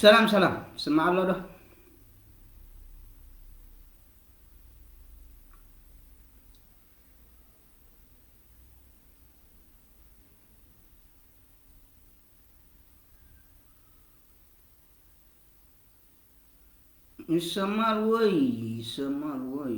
ሰላም ሰላም፣ ስማዕ ኣሎ ዶ? ይሰማል ወይ? ይሰማል ወይ?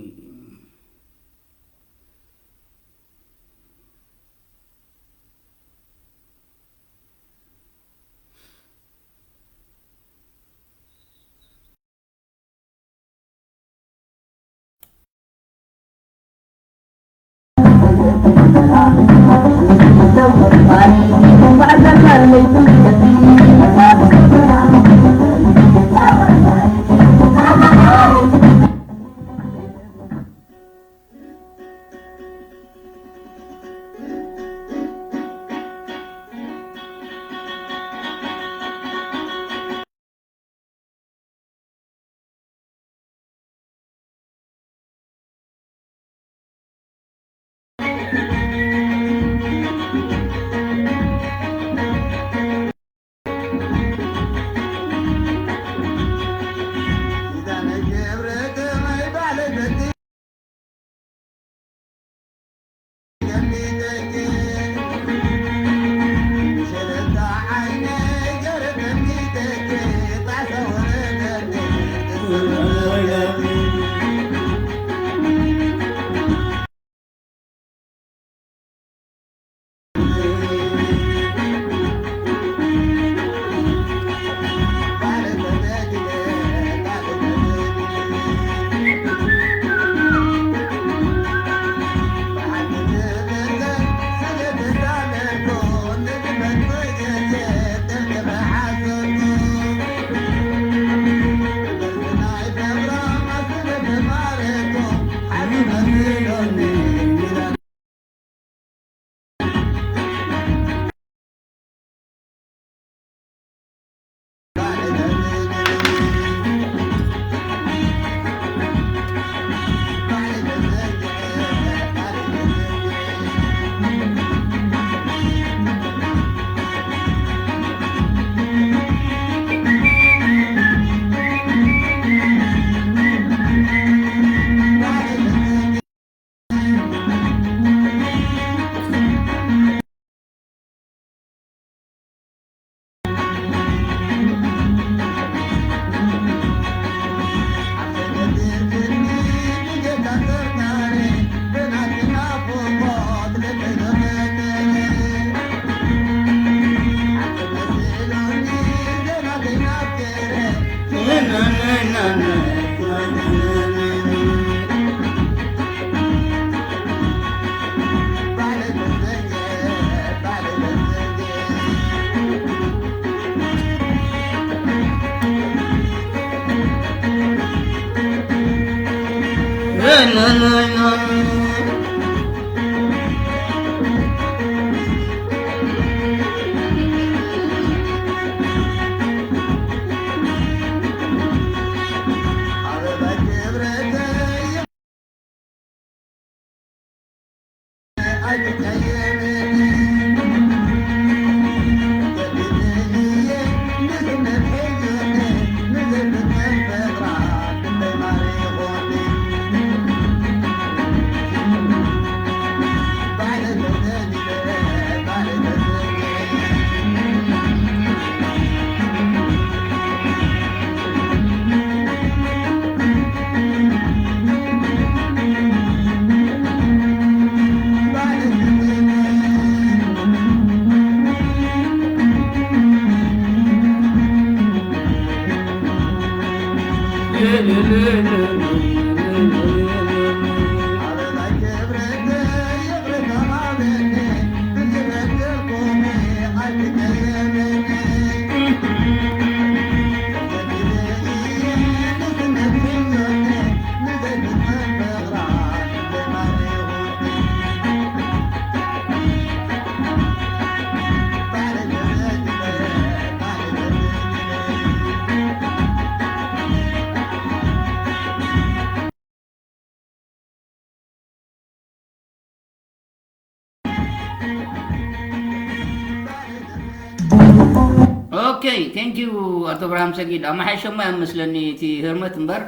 ኦኬ፣ ቴንክ ዩ ኣቶ ብርሃም ሰጊድ። ኣመሓይሸሞ እያ መስለኒ እቲ ህርመት እምበር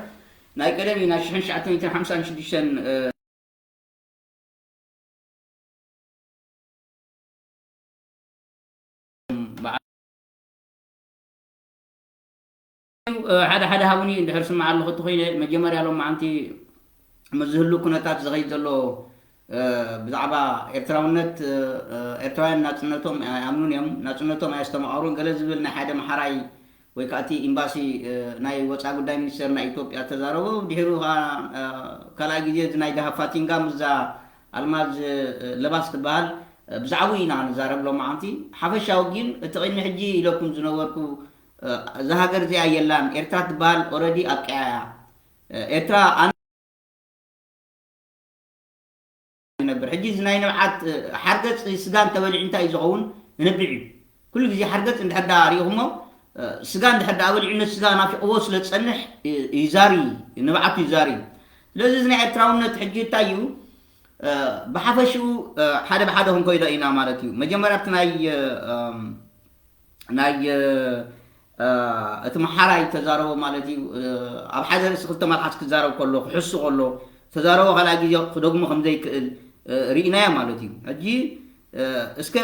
ናይ ቀደም እዩ፣ ናይ ሽሕን ትሽዓተ ሚእትን ሓምሳን ሽዱሽተን ሓደ ሓደ ሃቡኒ እንድሕር ስምዓ ኣለኹ እንተኾይነ፣ መጀመርያ ሎም መዓንቲ ምስ ዝህሉ ኩነታት ዝኸይድ ዘሎ ብዛዕባ ኤርትራውነት፣ ኤርትራውያን ናጽነቶም ኣይኣምኑን እዮም፣ ናጽነቶም ኣየስተማቐሩን ገለ ዝብል ናይ ሓደ መሓራይ ወይ ከዓ እቲ ኤምባሲ ናይ ወፃኢ ጉዳይ ሚኒስቴር ናይ ኢትዮጵያ ተዛረቦ። ድሕሩ ከዓ ካልኣይ ግዜ እዚ ናይ ደሃብ ፋቲንጋ ምስዛ ኣልማዝ ለባስ ትበሃል ብዛዕባኡ ኢና ንዛረብ ሎማዓንቲ። ሓፈሻዊ ግን እቲ ቅድሚ ሕጂ ኢለኩም ዝነበርኩ እዛ ሃገር እዚኣ የላን፣ ኤርትራ ትበሃል ኦረዲ ኣብቂዓ እያ። ኤርትራ ኣነ ይነብር። ሕጂ እዚ ናይ ንብዓት ሓርገፅ ስጋ እንተበሊዑ እንታይ እዩ ዝኸውን? ንብዕ እዩ። ኩሉ ግዜ ሓርገፅ እንድሕር ዳ ሪኢኹሞ፣ ስጋ እንድሕር ዳ በሊዑ ነቲ ስጋ ናፊቕዎ ስለ ዝፀንሕ ይዛሪ፣ ንብዓቱ ይዛሪ። ስለዚ እዚ ናይ ኤርትራውነት ሕጂ እንታይ እዩ? ብሓፈሽኡ ሓደ ብሓደ ክንኮይዶ ኢና ማለት እዩ። መጀመርያ ኣብቲ ናይ ናይ እቲ መሓራይ ተዛረቦ ማለት እዩ። ኣብ ሓደ ርእሲ ክልተ መልሓስ ክዛረብ ከሎ ክሕሱ ከሎ ተዛረቦ ካልኣይ ግዜ ክደግሞ ከም ዘይክእል ርኢናዮ ማለት እዩ። ሕጂ እስከ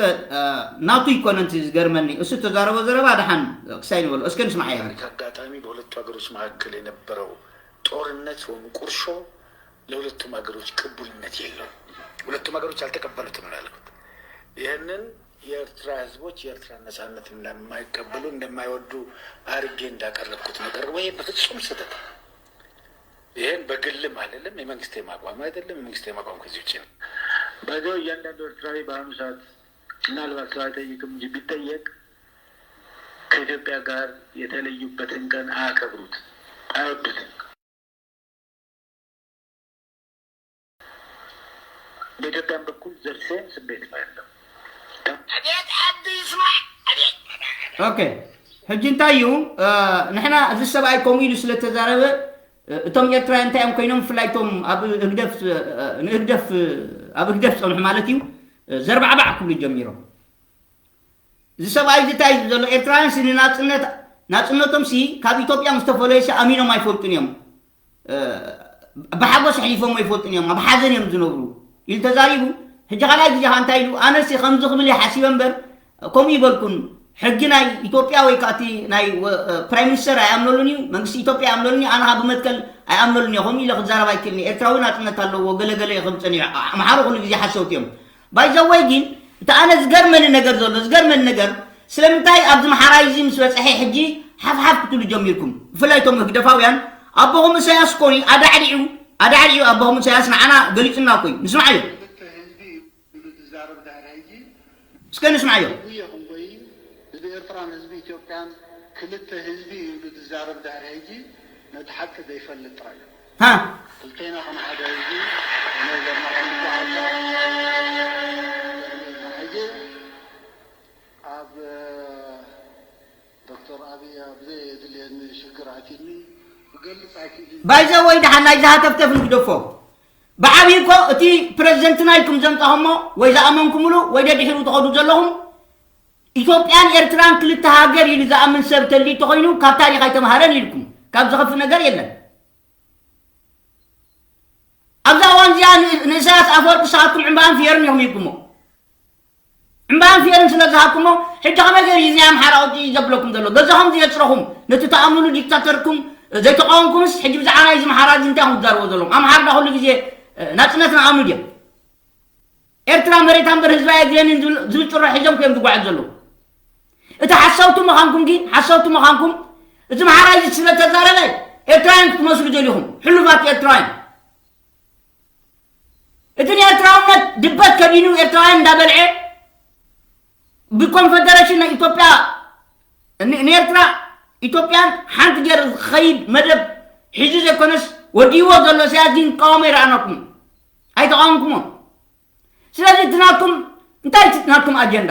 ናቱ ይኮነ እቲ ዝገርመኒ፣ እሱ ተዛረቦ ዘረባ ደሓን ክሳይ ንበሎ እስከ ንስማዓዮ። ታሪክ አጋጣሚ በሁለቱ ሀገሮች መካከል የነበረው ጦርነት ወይም ቁርሾ ለሁለቱም ሀገሮች ቅቡልነት የለውም። ሁለቱም ሀገሮች አልተቀበሉትም ነው ያልኩት። ይህንን የኤርትራ ህዝቦች የኤርትራ ነጻነት እንደማይቀበሉ እንደማይወዱ አርጌ እንዳቀረብኩት መቅረቡ ይሄ በፍጹም ስህተት። ይህን በግልም አይደለም፣ የመንግስቴም አቋም አይደለም። የመንግስቴም አቋም ከዚህ ውጭ ነው። በዚያው እያንዳንዱ ኤርትራዊ በአሁኑ ሰዓት ምናልባት ሰው አይጠይቅም እንጂ ቢጠየቅ ከኢትዮጵያ ጋር የተለዩበትን ቀን አያከብሩት፣ አይወዱትም። በኢትዮጵያም በኩል ዘርሴም ስሜት ነው ያለው። አቤት አዲ ይስማዕ፣ አቤት። ኦኬ፣ ሕጂ እንታይ እዩ? ንሕና እዚ ሰብኣይ ከምኡ ኢሉ ስለ ተዛረበ እቶም ኤርትራውያን እንታይ እዮም ኮይኖም? ብፍላይ እቶም ኣብ ህግደፍ፣ ንህግደፍ፣ ኣብ ህግደፍ ዝጸንሑ ማለት እዩ፣ ዘርባዕባዕ ክብሉ ጀሚሮም። እዚ ሰብኣይ እዚ እንታይ እዩ ዘሎ? ኤርትራውያን ሲ ንናጽነት፣ ናጽነቶም ሲ ካብ ኢትዮጵያ ምስ ተፈለዩ ሲ ኣሚኖም ኣይፈልጡን እዮም። ብሓጎስ ኣሕሊፎም ኣይፈልጡን እዮም፣ ኣብ ሓዘን እዮም ዝነብሩ ኢሉ ተዛሪቡ። ሕጂ ካልኣይ ግዜ ከዓ እንታይ ኢሉ? ኣነ ሲ ከምዚ ክብል እየ ሓሲበ እምበር ከምኡ ይበልኩን። ሕጊ ናይ ኢትዮጵያ ወይ ከዓ እቲ ናይ ፕራይም ሚኒስተር ኣይኣምነሉን እዩ፣ መንግስቲ ኢትዮጵያ ኣይኣምነሉን እዩ፣ ኣነ ከዓ ብመትከል ኣይኣምነሉን እየ። ከምኡ ኢለ ክዛረብ ኣይክእልን እየ። ኤርትራዊ ናጽነት ኣለዎ፣ ገለ ገለ እዩ ክብል ጸኒሑ። ኣምሓሩ ኩሉ ግዜ ሓሰውቲ እዮም። ባይዘወይ ግን እቲ ኣነ ዝገርመኒ ነገር ዘሎ፣ ዝገርመኒ ነገር ስለምንታይ ኣብዚ መሓራይ እዚ ምስ በጽሐ ሕጂ ሓፍሓፍ ክትብሉ ጀሚርኩም? ብፍላይ እቶም ህግደፋውያን ኣቦኹም ኢሳያስ እኮ ኣዳዕዲዑ፣ ኣዳዕዲዑ ኣቦኹም ኢሳያስ ንዓና ገሊጹና እኮ እዩ። ንስምዓዮ። ክልተ ህዝቢ እዩ ኢሉ ዝዛረብ ድሕሪ ሕጂ እስከ ንስምዓዮ። ህዝቢ ይኹን ወይ ህዝቢ ኤርትራን ህዝቢ ኢትዮጵያን ክልተ ህዝቢ እዩ ኢሉ ዝዛረብ ድሕሪ ሕጂ ነቲ ሓቂ ዘይፈልጥ ጥራይ እዩ። ሃ። ክልቴና ከም ሓደ ህዝቢ ነዘርና ከምዝበሃል ሕጂ ኣብ ዶክተር ኣብይ ኣብ ዘየድልየኒ ሽግር ኣትዩኒ ክገልጽ ኣይክእልን። ባይዘወይ ደሓን ናይዚ ሃተፍተፍ ንግደፎ። ብዓብዪ እኮ እቲ ፕረዚደንትና ኢልኩም ዘምጻኹሞ ወይ ዝኣመንኩምሉ ወይ ደድሕሩ ትኸዱ ዘለኹም፣ ኢትዮጵያን ኤርትራን ክልተ ሃገር ኢሉ ዝኣምን ሰብ ተልዩ ተኾይኑ ካብ ታሪኽ ኣይተምሃረን ኢልኩም። ካብ ዝኸፍእ ነገር የለን። ኣብዛ እዋን እዚኣ ን-፣ ንኢሳያስ ኣፈወርቂ ንስኻትኩም ዕምባን ፍየርን ኢኹም ኢልኩሞ። ዕምባን ፍየርን ስለ ዝሃብኩሞ፣ ሕጂ ከመይ ገይሩ እዩ ናይ ኣምሓራ ኣውፅኡ ዘብለኩም ዘሎ? ገዛኹም ዘየፅረኹም፣ ነቲ ተኣምንሉ ዲክታተርኩም ዘይተቃወምኩምስ፣ ሕጂ ብዛዕባ ናይዚ ኣምሓራ እዚ እንታይ ኢኹም ትዛረቡ ዘለኹም? ኣምሓራ ዳ ኩሉ ግዜ፣ እ፣ ናፅነትና ኣምኑ ድዮም? ኤርትራ መሬታ እምበር ህዝባ የድልየንን ዝብል፣ ዝብል ጭሮ ሒዞም እዮም ዝጓዓዙ ዘለዉ። እቲ ሓሰውቲ ምዃንኩም ግን፣ ሓሰውቲ ምዃንኩም፣ እዚ ኣምሓራ እዚ ስለ ተዛረበ ኤርትራውያን ክትመስሉ ደሊኹም፣ ሕሉፋት ኤርትራውያን። እቲ ንኤርትራውነት ድበት ከዲኑ ኤርትራውያን እንዳበልዐ ብኮንፈደሬሽን ናይ ኢትዮጵያ ን-፣ ንኤርትራ ኢትዮጵያን ሓንቲ ገይሩ ዝኸይድ መደብ ሒዙ ዘይኮነስ ወዲዎ ዘሎ ኢሳያስ ግን ክቃወሞ ይረኣናኩም። ኣይተቃወምኩሞ። ስለዚ እቲ ናትኩም እንታይ እቲ ናትኩም ኣጀንዳ?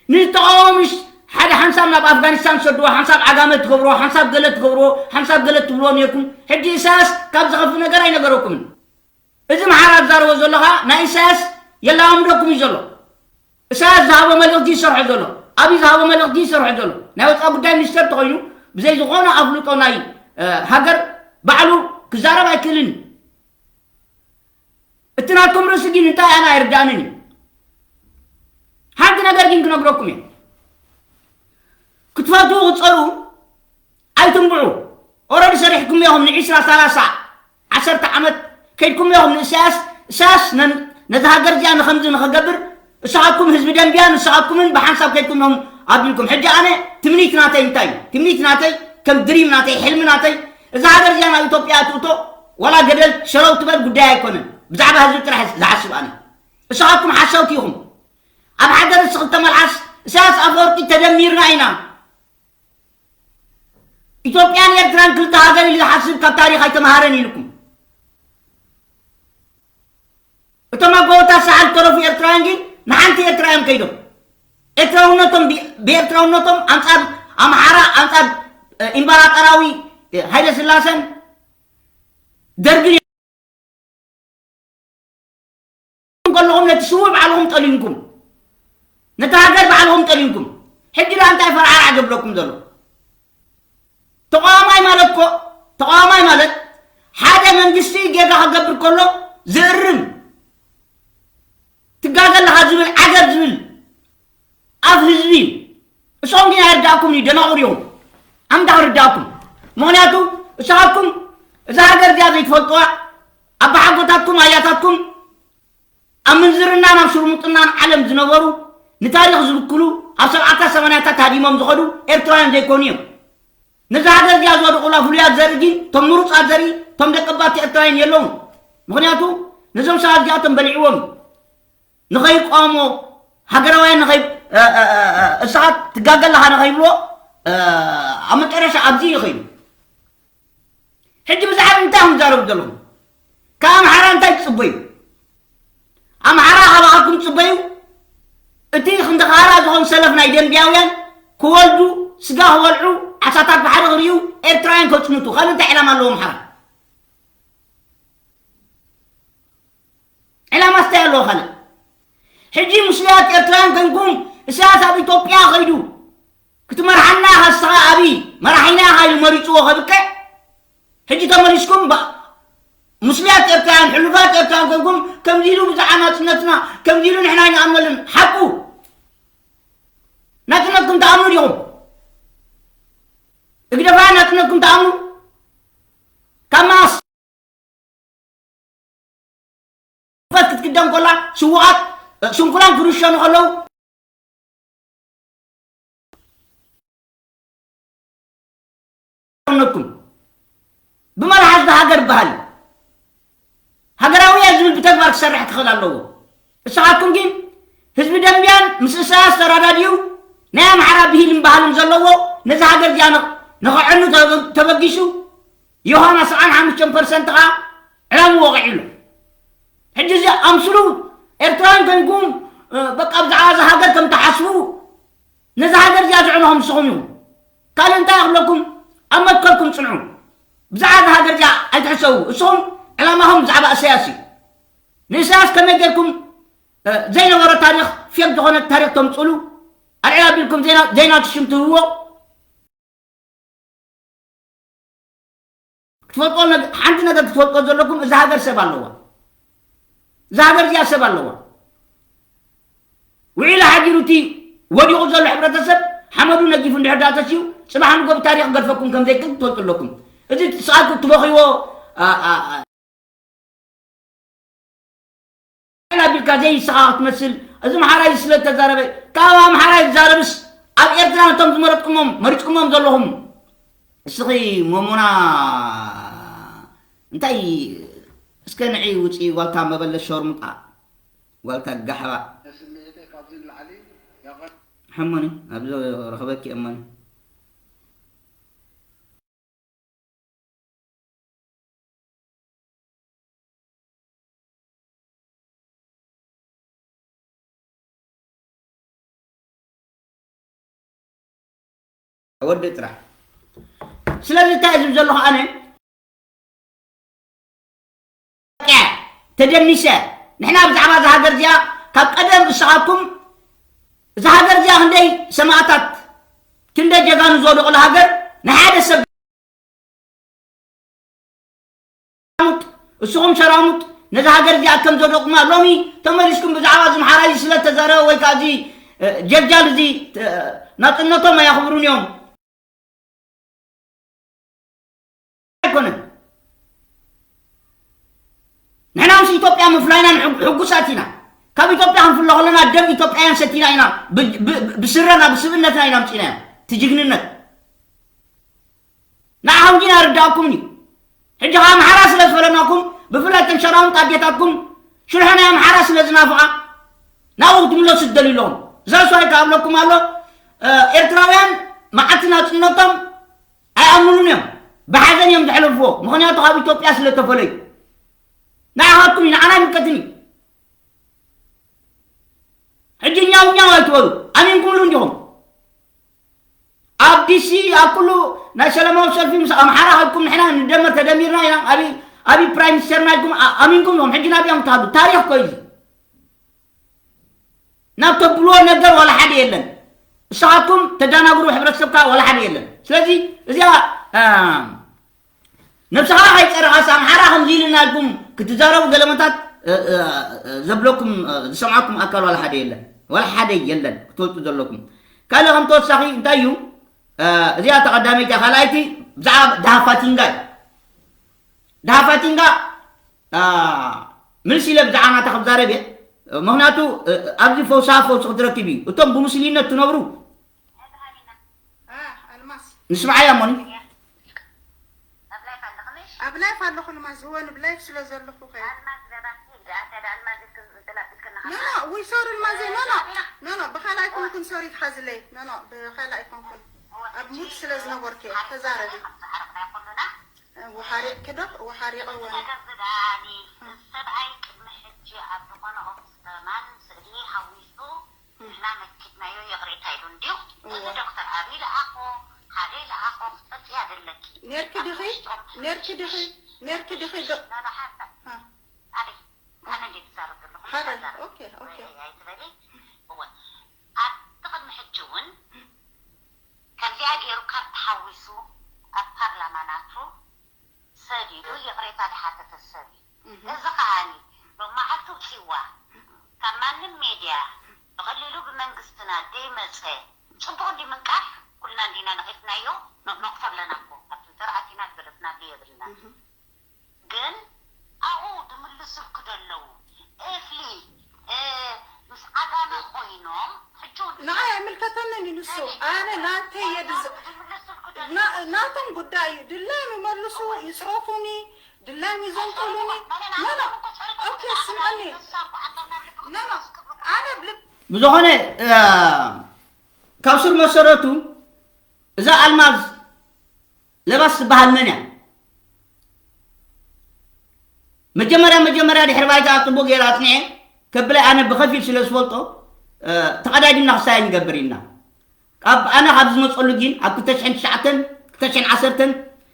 ንዝተቃወሙስ ሓደ ሓንሳብ ናብ ኣፍጋኒስታን ትሰድዎ፣ ሓንሳብ ዓጋመ ትገብርዎ፣ ሓንሳብ ገለ ትገብርዎ፣ ሓንሳብ ገለ ትብልዎ ነይርኩም። ሕጂ ኢሳያስ ካብ ዝኸፍእ ነገር ኣይነገረኩምን። እዚ ኣምሓራ ዝዛረቦ ዘሎ ኸኣ ናይ ኢሳያስ የላማምደኩም እዩ ዘሎ። ኢሳያስ ዝሃቦ መልእኽቲ ይሰርሖ ዘሎ። ኣብይ ዝሃቦ መልእኽቲ ይሰርሖ ዘሎ። ናይ ወጻኢ ጉዳይ ሚኒስተር ተኾይኑ ብዘይ ዝኾነ ኣፍልጦ ናይ፣ እ፣ ሃገር ባዕሉ ክዛረብ ኣይክእልን እዩ። እቲ ናትኩም ርእሲ ግን እንታይ ኣነ ኣይርድኣንን እዩ። ሓንቲ ነገር ግን ክነግረኩም እየ። ክትፈትዉ ክትጸልኡ ኣይትንብዑ። ኦረዲ ሰሪሕኩም ኢኹም ንዒስራ፣ ሰላሳ፣ ዓሰርተ ዓመት ከይድኩም ኢኹም ንእሳያስ። እሳያስ ነን-፣ ነዛ ሃገር እዚኣ ንኸምዚ ንኸገብር እሳኻትኩም ህዝቢ ደንብያ ንስኻትኩምን ብሓንሳብ ከይድኩም ኢኹም ኣቢልኩም። ሕጂ ኣነ ትምኒት ናተይ እንታይ እዩ? ትምኒት ናተይ ከም ድሪም ናተይ፣ ሕልሚ ናተይ እዛ ሃገር እዚኣ ናብ ኢትዮጵያ ትእቶ ዋላ ገደል ሸረው ትበል ጉዳይ ኣይኮነን። ብዛዕባ ህዝቢ ጥራሕ ዝሓስብ ኣነ። እሳኻትኩም ሓሰውቲ ኢኹም። ኣብ ሓደ ርእሲ ክልተ መልሓስ እሳያስ ኣፈወርቂ ተደሚርና ኢና። ኢትዮጵያን ኤርትራን ክልተ ሃገር ኢሉ ዝሓስብ ካብ ታሪኽ ኣይተምሃረን ኢልኩም። እቶም ኣብ ጎቦታት ሰሓል ዝተረፉ ኤርትራውያን ግን ንሓንቲ ኤርትራ እዮም ከይዶም። ኤርትራውነቶም ብ-፣ ብኤርትራውነቶም ኣንጻር ኣምሓራ፣ ኣንጻር፣ እ፣ ኢምባራጠራዊ፣ እ፣ ሃይለ ስላሰን ደርግን ከለኹም ነቲ ስዉእ ባዕልኹም ጠሊምኩም፣ ነቲ ሃገር ባዕልኹም ጠሊምኩም። ሕጂ ደኣ እንታይ ፈርዓርዓ ዘብለኩም ዘሎ? ተቃዋማይ ማለት እኮ፣ ተቃዋማይ ማለት ሓደ መንግስቲ ጌጋ ክገብር ከሎ ዝእርም፣ ትጋገ ኣለኻ ዝብል፣ ዓገብ ዝብል፣ ኣብ ህዝቢ እዩ። እሶም ግን ኣይርዳእኩም እዩ፣ ደናቑር እዮም። ኣምዳ ክርዳእኩም። ምኽንያቱ እሳኻትኩም እዛ ሃገር እዚኣ ዘይትፈልጥዋ፣ ኣባሓጎታትኩም ኣያታትኩም ኣብ ምንዝርናን ኣብ ሽርሙጥናን ዓለም ዝነበሩ፣ ንታሪኽ ዝብክሉ፣ ኣብ ሰብዓታት ሰማንያታት ሃዲሞም ዝኸዱ ኤርትራውያን ዘይኮኑ እዮም። ነዛ ሃገር እዚኣ ዘውደቑላ ፍሉያት ዘርኢ ግን፣ እቶም ምሩጻት ዘርኢ፣ እቶም ደቂ ባቲ ኤርትራውያን የለውን። ምኽንያቱ ነዞም ሰባት እዚኣቶም በሊዕዎም እዩ። ንኸይቋሞ፣ ሃገራውያን ንኸይ-፣ እ፣ እ፣ እ፣ እ፣ እሳኻት ትጋገ ኣለኻ ንኸይብልዎ፣ እ፣ ኣብ መጨረሻ ኣብዚ እዩ ኸይዱ። ሕጂ ብዛዕባ እንታይ ኢኹም ትዛረቡ ዘለኹም? ካብ ኣምሓራ እንታይ ትጽበዩ? ኣምሓራ ካባኻትኩም ትጽበዩ? እቲ ክንዲ ኻራ ዝኾን ሰለፍ ናይ ደንቢያውያን ክወልዱ፣ ስጋ ክበልዑ፣ ዓሳታት ባሕሪ ክርእዩ፣ ኤርትራውያን ከጽንቱ፣ ካልእ እንታይ ዕላማ ኣለዎ ኣምሓራ? ዕላማ ስታይ ኣለዎ ካልእ? ሕጂ ምስሉያት ኤርትራውያን ኮይንኩም፣ ኢሳያስ ኣብ ኢትዮጵያ ኸይዱ ክትመርሓና ኢኻ፣ ንስኻ ኣብይ መራሒና ኢኻ ኢሉ መሪጽዎ ከብቅዕ፣ ሕጂ ተመሊስኩም ባ-፣ ምስሉያት ኤርትራውያን፣ ሕሉፋት ኤርትራውያን ኮይንኩም፣ ከምዚ ኢሉ ብዛዕባ ናጽነትና፣ ከምዚ ኢሉ ንሕና ኣይንኣምነሉን። ሓቁ፣ ናጽነትኩም ትኣምኑ ዲኹም? ህግደፋውያን ናጽነትኩም ትኣምኑ? ካብ መኣስ? ፈት ክትክደን ከላ ስዉኣት፣ ስንኩላን ክርሸኑ ከለዉ ነኩም ብመርሓ ዝሃገር በሃል ሃገራዊ እየ ዝብል ብተግባር ክሰርሕ ክኽእል ኣለዎ። ንስኻትኩም ግን ህዝቢ ደምብያን ምስ ኢሳያስ ተራዳድዩ ናይ ኣምሓራ ብሂልን ባህልን ዘለዎ ነዚ ሃገር እዚኣ ንኽ-፣ ንኸዕኑ ተበ-፣ ተበጊሱ ዮሃና ሰብዓን ሓሙሽተን ፐርሰንት ኸዓ ዕላሙ ወቒዑ ኣሎ። ሕጂ እዚ ኣምስሉ ኤርትራውያን ኮይንኩም፣ እ፣ በቃ ብዛዕባ እዛ ሃገር ከም ትሓስቡ ነዛ ሃገር እዚኣ ዝዕነኹም ንስኹም ኢኹም። ካልእ እንታይ ክብለኩም? ኣብ መትከልኩም ጽንዑ። ብዛዕባ እዛ ሃገር እዚኣ ኣይትሕሰቡ። እሱኹም ዕላማኹም ብዛዕባ እሰያስ እዩ። ንእሰያስ ከመይ ጌርኩም፣ እ፣ ዘይነበሮ ታሪኽ፣ ፌክ ዝኾነ ታሪኽ ተምጽሉ፣ ኣልዕል ኣቢልኩም ዜና፣ ዜና ትሽም ትህብዎ። ክትፈልጦ ነግ-፣ ሓንቲ ነገር ክትፈልጦ ዘለኩም፣ እዛ ሃገር ሰብ ኣለዋ። እዛ ሃገር እዚኣ ሰብ ኣለዋ። ውዒሉ ሓዲሩ እቲ ወዲቑ ዘሎ ሕብረተሰብ ሓመዱ ነጊፉ እንድሕር ዳኣ ተሲኡ፣ ጽባሕ ንጎ ብታሪኽ ክገድፈኩም ከም ዘይክእል ትፈልጡ ኣለኩም። እዚ ስቓይ ክትበኽይዎ፣ ኣ፣ ኣ፣ ኣ፣ ኣቢልካ ዘይስኻ ክትመስል፣ እዚ ኣምሓራይ ስለ ተዛረበ፣ ካብ ኣምሓራይ ዝዛረብስ ኣብ ኤርትራ ነቶም ዝመረጥኩሞም፣ መሪጽኩሞም ዘለኹም፣ እስኺ ሞሞና እንታይ፣ እስከ ንዒ ውጺ ዋልታ መበለት ሸርሙጣ፣ ዋልታ ጋሕባ። ስምዒተይ ካብዚ ንላዕሊ ያቐ- ሕሙኒ፣ ኣብዚ ረኽበኪ እመኒ። ወዲ ጥራሕ። ስለዚ እንታይ ዝብል ዘለኹ ኣነ? ተደኒሰ። ንሕና ብዛዕባ እዛ ሃገር እዚኣ ካብ ቀደም እስኻትኩም እዛ ሃገር እዚኣ ክንደይ ሰማእታት፣ ክንደይ ጀጋኑ ዝወደቑላ ሃገር ንሓደ ሰብ ሸራሙጥ፣ እስኹም ሸራሙጥ ነዛ ሃገር እዚኣ ከም ዘውደቕኩማ ሎሚ ተመሊስኩም ብዛዕባ እዚ ኣምሓራይ ስለ ተዛረበ ወይ ከዓ እዚ፣ እ፣ ጀጃል እዚ፣ እ፣ ናጽነቶም ኣየኽብሩን እዮም። ኣይኮነን። ንሕና ምስ ኢትዮጵያ ምፍላይና ንሕጉ-፣ ሕጉሳት ኢና። ካብ ኢትዮጵያ ክንፍለ ከለና ደም ኢትዮጵያውያን ሰቲና ኢና። ብ-፣ ብ-፣ ብስረና፣ ብስብእነትና ኢና ኣምጺእናዮ። እቲ ጅግንነት። ንዓኹም ግን ኣይርድኣኩምን እዩ። ሕጂ ኸዓ ኣምሓራ ስለ ዝፈለናኩም፣ ብፍላይ እተን ሸራሙጥ ኣዴታትኩም ሽርሒ ናይ ኣምሓራ ስለ ዝናፍቓ፣ ናብኡ ክትምለሱ ትደልዩ ኣለኹም። እዛ ስዋይ ከኣ ኣብለኩም ኣሎ፣ እ፣ ኤርትራውያን መዓልቲ ናጽነቶም ኣይኣምኑሉን እዮም። ብሓዘን እዮም ዘሕልፍዎ። ምኽንያቱ ካብ ኢትዮጵያ ስለ ተፈለዩ። ንዓኻትኩም እዩ፣ ንዓና ኣይምልከትን እዩ። ሕጂ ኛው ኛው ኣይትበሉ። ኣሚንኩምሉ እንዲኹም። ኣብ ዲሲ፣ ኣብ ኩሉ ናይ ሰላማዊ ሰልፊ ምስ ኣምሓራ ከድኩም ንሕና ንደመር ተደሚርና ኢና፣ ኣብይ፣ ኣብይ ፕራይም ሚኒስተርና ኢልኩም ኣ-፣ ኣሚንኩም ኢኹም። ሕጂ ናብኦም ትሃዱ። ታሪኽ እኮ እዩ እዚ። ናብ ተብልዎ ነገር ዋላ ሓደ የለን። እሳኻትኩም ተዳናግሩ ሕብረተሰብካ ዋላ ሓደ የለን። ስለዚ እዚኣ፣ እ፣ ነብስኻ ከይጸረኻስ ኣምሓራ ከምዚ ኢልና ኢልኩም ክትዛረቡ ገለመታት፣ እ፣ እ፣ እ፣ ዘብለኩም፣ እ፣ ዝሰምዓኩም ኣካል ዋላ ሓደ የለን። ዋላ ሓደ የለን ክትፈልጡ ዘለኩም። ካልእ ከም ተወሳኺ እንታይ እዩ? እ፣ እዚኣ እታ ቀዳመይቲ እያ። ካልኣይቲ ብዛዕባ ደሃፋቲንጋ እዩ። ደሃፋቲንጋ፣ እ፣ ምልስ ኢለ ብዛዕባ ናታ ክዛረብ እየ። ምኽንያቱ፣ እ፣ ኣብዚ ፈውሳ ፈውሲ ክትረክብ እዩ። እቶም ብሙስሊምነት ትነብሩ ኣ፣ ኣልማዝ። ንስምዓያ እሞኒ። ኣብ ላይፍ ኣለኹ፣ ልማዝ። እወ፣ ንብላይፍ ስለ ዘለኹ ኸ። ኣልማዝ ገባቲ፣ ዳኣ፣ ዳኣ፣ ኣልማዝ ኢልክን ጥላብ ኢልክን ኖ፣ ኖ፣ ዊ ሶሪ፣ ልማዘ፣ ኖ፣ ኖ። ኖ፣ ኖ፣ ብኻልእ ኣይኮንኩን፣ ሶሪ፣ ትሓዝለይ። ኖ፣ ኖ፣ ብኻልእ ኣይኮንኩን። ኣብ ሙድ ስለ ዝነበርኩ እየ። ተዛረቢ። ወሓሪቕ ክዶ፣ ወሓሪቐ ወነ። ሰብኣይ ቅድሚ ሕጂ ኣብ ዝኾነ ኦፊስ በማን ስእሊ ሓዊሱ ንሕና መኪትናዮ ይቕሬታ ኢሉ እንድዩ። እዚ እወ። ዶክተር ኣብይ ለኣኾ፣ ሓደ ለኣኾ፣ ክትፈልጥያ ዘለኪ። ኔርኪ ዲኺ? ኔርኪ ዲኺ? ኔርኪ ዲኺ? ዶ-፣ ኖ፣ ኖ፣ ሓንሳብ። አ። ኣበይ? ኣነ እንዴ ትዛረብ ዘለኹ? ሓረ። ሓንሳብ። ኦኬ፣ ኦኬ። ኣይ፣ ኣይ፣ ኣይትበሊ። እወ። ኣብቲ ቅድሚ ሕጂ እውን ከምዚኣ ገይሩ ካብ ተሓዊሱ ኣብ ፓርላማ ናቱ ሰዲዱ ይቕሬታ ዝሓተተ ሰብ እዩ። እህ። እዚ ከኣኒ ሎም መዓልቲ ውፅዋ ካብ ማንም ሜድያ ብቐሊሉ ብመንግስትና ደይመፀ ፅቡቕ እንዲ ምንቃፍ ኩልና እንዲና ነቒፍናዮ። ኖ-፣ ኖቕፎ ኣለና እኮ ኣብቲ ትርኣት ኢና ዝገደፍናሉ የብልና። እህ። ግን ኣብኡ ድምልስልኩ ደለዉ እፍሊ፣ እ፣ ምስ ዓጋመ ኮይኖም ሕጂ እውን ንዓይ ኣይምልከተንን እዩ ንሱ። ኣነ ናተይ እየ ድዝ-፣ ድምልስልኩ ደለዉ ና-፣ ናቶም ጉዳይ እዩ። ድላዮም ይመልሱ፣ ይጽረፉኒ፣ ድላዮም ይዘንጥሉኒ። ኖ፣ ኖ። ኦኬ፣ ስምዕኒ። ኖ፣ ኖ። ኣነ ብልብ- ብዝኾነ፣ እ፣ ካብ ስር መሰረቱ እዛ ኣልማዝ ለባስ ትበሃል መን እያ? መጀመርያ፣ መጀመርያ ድሕሪ ባይታ ጽቡቕ ገይረ ኣጽኒዐ ከብለይ፣ ኣነ ብኸፊል ስለ ዝፈልጦ፣ እ፣ ተቐዳዲምና ክሳየ ንገብር ኢልና። ካብ ኣነ ካብ ዝመጸሉ ግን ኣብ ክልተ ሽሕን ትሽዓተን፣ ክልተ ሽሕን ዓሰርተን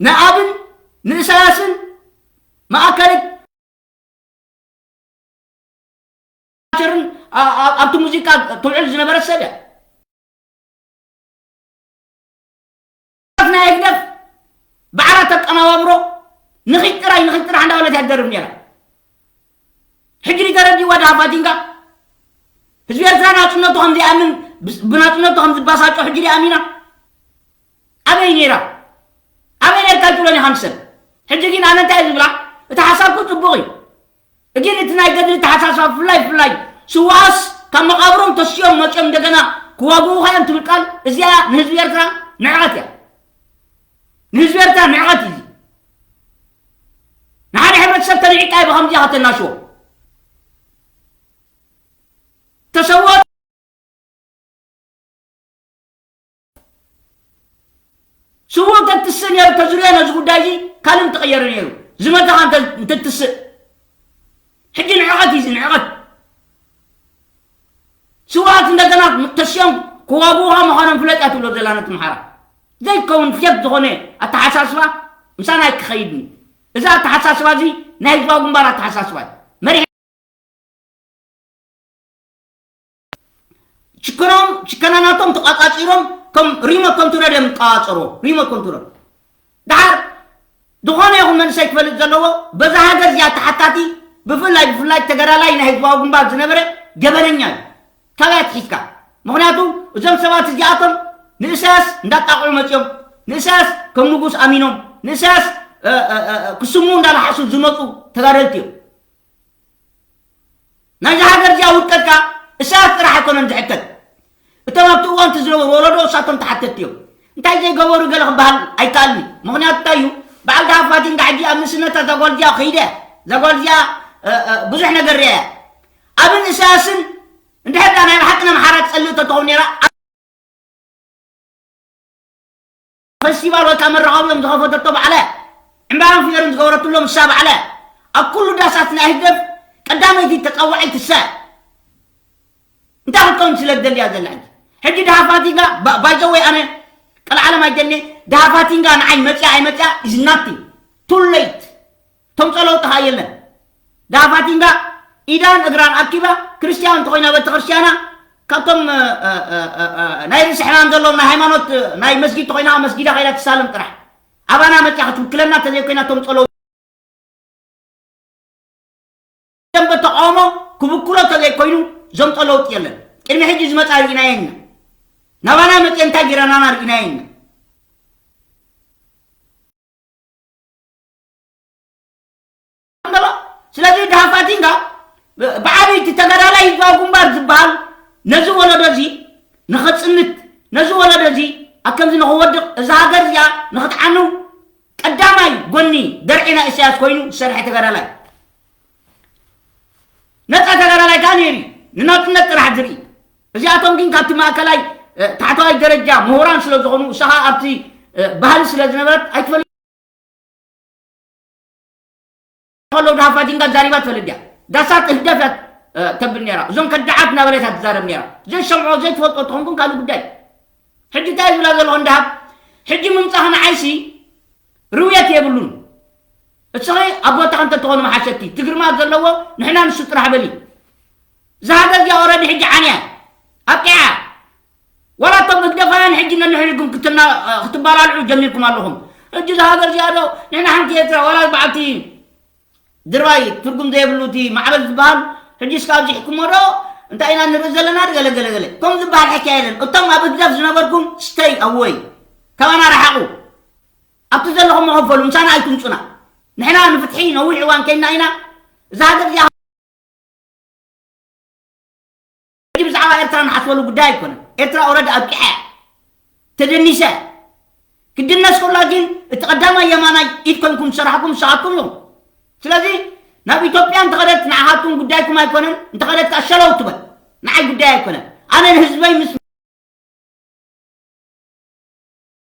ንኣብን ንእሳያስን ማእከል ቸርን ኣ- ኣ- ኣብቲ ሙዚቃ ትውዕል ዝነበረት ሰብ እያ። ናይ ህግደፍ ባዕላ ተቀናባብሮ ንኺድ ጥራይ ንኺድ ጥራሕ እንዳበለት እያ ትደርፍ ነይራ። ሕጂ ተረዲእዋ ድኣ ፋቲንጋ ህዝቢ ኤርትራ ናጽነቱ ከም ዘይኣምን ብስ- ብናጽነቱ ከም ዝባሳጮ ሕጂ ኣሚና ኣበይ ነይራ? ኣበይ ነርካ ይትብሎን ኢኻ ንሰን። ሕጂ ግን ኣነ እንታይ ዝብላ እቲ ሓሳብኩ ጽቡቕ እዩ። ግን እቲ ናይ ገድሊ ተሓሳስባ ብፍላይ ብፍላይ ስውኣስ ካብ መቓብሮም ተሲኦም መጺኦም እንደገና ክዋግኡኻ እዮም ትብል ቃል እዚኣ ንህዝቢ ኤርትራ ንዕቐት እያ። ንህዝቢ ኤርትራ ንዕቐት እዩ። ንሓደ ሕብረተሰብ ተንዒቃ ብኸምዚኣ ከተናሽዎ ተሰወ ስውእ ተትስእ ነይሩ ተዝርዮ ነዚ ጉዳይ እዚ ካልእ ምተቐየረ ነይሩ። ዝመተኻ እንተ- እንተትስእ ሕጂ ንዕቐት እዩ እዚ ንዕቐት። ስውኣት እንደገና ተሲኦም ክዋግኡኻ ምዃኖም ፍለጥ እያ ትብሎ ዘላ ነቲ ምሓራ። ዘይከውን ፌክ ዝኾነ ኣተሓሳስባ ምሳና ኣይክኸይድን እዩ። እዚ ኣተሓሳስባ እዚ ናይ ህዝባዊ ግንባር ኣተሓሳስባ እዩ። መሪሕ ችክኖም ችከናናቶም ተቋጻጺሮም ከም ሪሞት ኮንትሮል እዮም ዝቋጻጸሩ። ሪሞት ኮንትሮል ድሓር ዝኾነ ይኹን መንእሰይ ክፈልጥ ዘለዎ በዛ ሃገር እዚኣ ተሓታቲ ብፍላይ ብፍላይ ተጋዳላይ ናይ ህዝባዊ ግንባር ዝነበረ ገበነኛ እዩ። ካበይ ኣትሒዝካ? ምኽንያቱ እዞም ሰባት እዚኣቶም ንእሳያስ እንዳጣቕዑ መፂኦም ንእሳያስ ከም ንጉስ ኣሚኖም ንእሳያስ ክስሙ እንዳለሓሱ ዝመፁ ተጋደልቲ እዮም። ናይዛ ሃገር እዚኣ ውድቀት ከኣ እሳያስ ጥራሕ ኣይኮነን ዝሕተት። እቶም ኣብቲ እዋንቲ ዝነበሩ ወለዶ እሳቶም ተሓተትቲ እዮም። እንታይ ዘይገበሩ ገለ ክበሃል ኣይከኣልኒ። ምኽንያቱ እንታይ እዩ? በዓል ደሃብ ፋቲንጋ ሕጂ ኣብ ንእስነታ እዛ ጓል እዚኣ ከይደ እያ። እዛ ጓል እዚኣ ብዙሕ ነገር ሪኣ እያ። ኣብን እሳያስን እንድሕር ዳ ናይ ብሓቂ ንኣምሓራ ትጸልእ ተትኸውን ነይራ ፈስቲቫል ወይ ከዓ መራኸቢኦም ዝኸፈተቶ ባዕላ እያ። ዕምባባን ፍዮርን ዝገበረትሎም ንሳ ባዕላ እያ። ኣብ ኩሉ ዳሳት ናይ ህግደፍ ቀዳመይቲ ተፀዋዒት ንሳ እያ። እንታይ ክትከውን ስለ ትደልያ ዘላ ሕጂ? ሕጂ ድሃፋቲንጋ ባይዘወይ ኣነ ቀልዓለም ኣይደልየ ድሃፋቲንጋ ንዓይ መፅያ ኣይመፅያ is nothing. Too late. ተምፀ ለውጢ ከዓ የለን። ዳፋቲንጋ ኢዳን እግራን ኣኪባ ክርስቲያን እንተኮይና ቤተክርስትያና ካብቶም ናይ ርእሲ ሕማም ዘለዎም ናይ ሃይማኖት ናይ መስጊድ ተኮይና መስጊዳ ከይዳ ትሳለም ጥራሕ ኣባና መፅያ ክትውክለና ተዘይኮይና ተምፀ ለውጢ ደንበ ተቃውሞ ክብክሎ ተዘይኮይኑ ዘምፀ ለውጢ የለን። ቅድሚ ሕጂ ዝመፃ ርኢናዮ ኢና። ናባና መፅየ እንታይ ጌራናና ርኢናዮ ኢና። ስለዚ ድሃፋቲንጋ ብዓብይቲ ተጋዳላይ ህዝባዊ ግንባር ዝበሃል ነዚ ወለዶ እዚ ንኸፅንት ነዚ ወለዶ እዚ ኣብ ከምዚ ንኽወድቕ እዛ ሃገር እዚኣ ንኽትዓኑ ቀዳማይ ጎኒ ደርዒ ናይ ኢሳያስ ኮይኑ ዝሰርሐ ተጋዳላይ ነፃ ተጋዳላይ ከዓ ነይሩ እዩ ንናፅነት ጥራሕ ዝርኢ። እዚኣቶም ግን ካብቲ ማእከላይ ታሕተዋይ ደረጃ ምሁራን ስለ ዝኾኑ እሳኻ ኣብቲ ባህሊ ስለ ዝነበረት ኣይትፈልጥ ከለዉ ድሃፋቲንጋ ዛሪባ ትፈልጥ እያ። ዳሳት ህግደፍ እያ ተብል ነይራ። እዞም ከዳዓት እናበለት እያ ትዛረብ ነይራ። ዘይሰምዖ ዘይትፈልጦ ትኾንኩም ካልእ ጉዳይ። ሕጂ እንታይ ዝብላ ዘለኹ እንዳሃብ ሕጂ ምምፃኽ ንዓይሲ ርውየት የብሉን። እስኺ ኣብ ቦታኻ እንተትኾኑ መሓሸቲ ትግርማ ዘለዎ ንሕና ንሱ ጥራሕ በሊ። እዛ ሃገር እዚኣ ኦረዲ ሕጂ ዓንያ ኣብቂዓ። ዋላ እቶም ህግደፋውያን ሕጂ ነንሕድኩም ክትባላልዑ ጀሚርኩም ኣለኹም። ሕጂ እዛ ሃገር እዚኣ ዶ ንሕና ሓንቲ ኤርትራ ዋላ በዓልቲ ድርባይ ትርጉም ዘየብሉ እቲ ማዕበል ዝበሃል ሕጂ እስካ ኣብዚሕኩሞ ዶ እንታይ ኢና ንርኢ ዘለና ገለ ገለ ገለ ከም ዝበሃል ሕክያ የለን። እቶም ኣብ ህግደፍ ዝነበርኩም ስተይ ኣወይ ካባና ረሓቑ። ኣብቲ ዘለኹም መኸፈሉ ምሳና ኣይትምፁና። ንሕና ንፍትሒ ነዊሕ እዋን ከይና ኢና እዛ ሃገር እዚኣ ሕጂ ብዛዕባ ኤርትራ ንሓስበሉ ጉዳይ ኣይኮነን። ኤርትራ ኦረዲ ኣብቂዓ እያ። ተደኒሳ እያ። ክድነስ ከላ ግን እቲ ቀዳማይ የማናይ ኢድ ኮንኩም ዝሰራሕኩም ንስኻትኩም ኢኹም። ስለዚ ናብ ኢትዮጵያ እንተኸደት ንዓኻትኩም ጉዳይኩም ኣይኮነን፣ እንተኸደት ከዓ ሸለው ትበል። ንዓይ ጉዳይ ኣይኮነን። ኣነ ንህዝበይ ምስ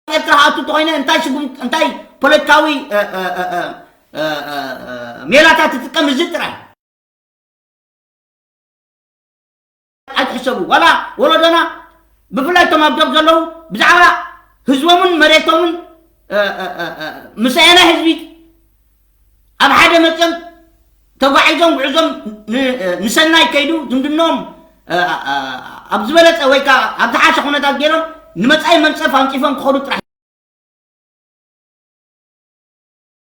ኤርትራ ክኣቱ እንተኾይነ እንታይ ስጉም እንታይ ፖለቲካዊ ሜላታት ትጥቀም እዚ ጥራይ ኣይትሕሰቡ ዋላ ወለዶና ብፍላይ እቶም ኣብ ዶብ ዘለዉ ብዛዕባ ህዝቦምን መሬቶምን እ፣ እ፣ እ፣ እ፣ ምስ ኣየናይ ህዝቢ ኣብ ሓደ መፅኦም ተጓዒዞም ጉዕዞም ን-፣ እ፣ ንሰናይ ከይዱ ዝምድኖም፣ እ፣ እ፣ ኣብ ዝበለፀ ወይ ከዓ ኣብ ዝሓሸ ኩነታት ገይሮም ንመፃኢ መንፀፍ ኣንፂፎም ክኸዱ ጥራሕ።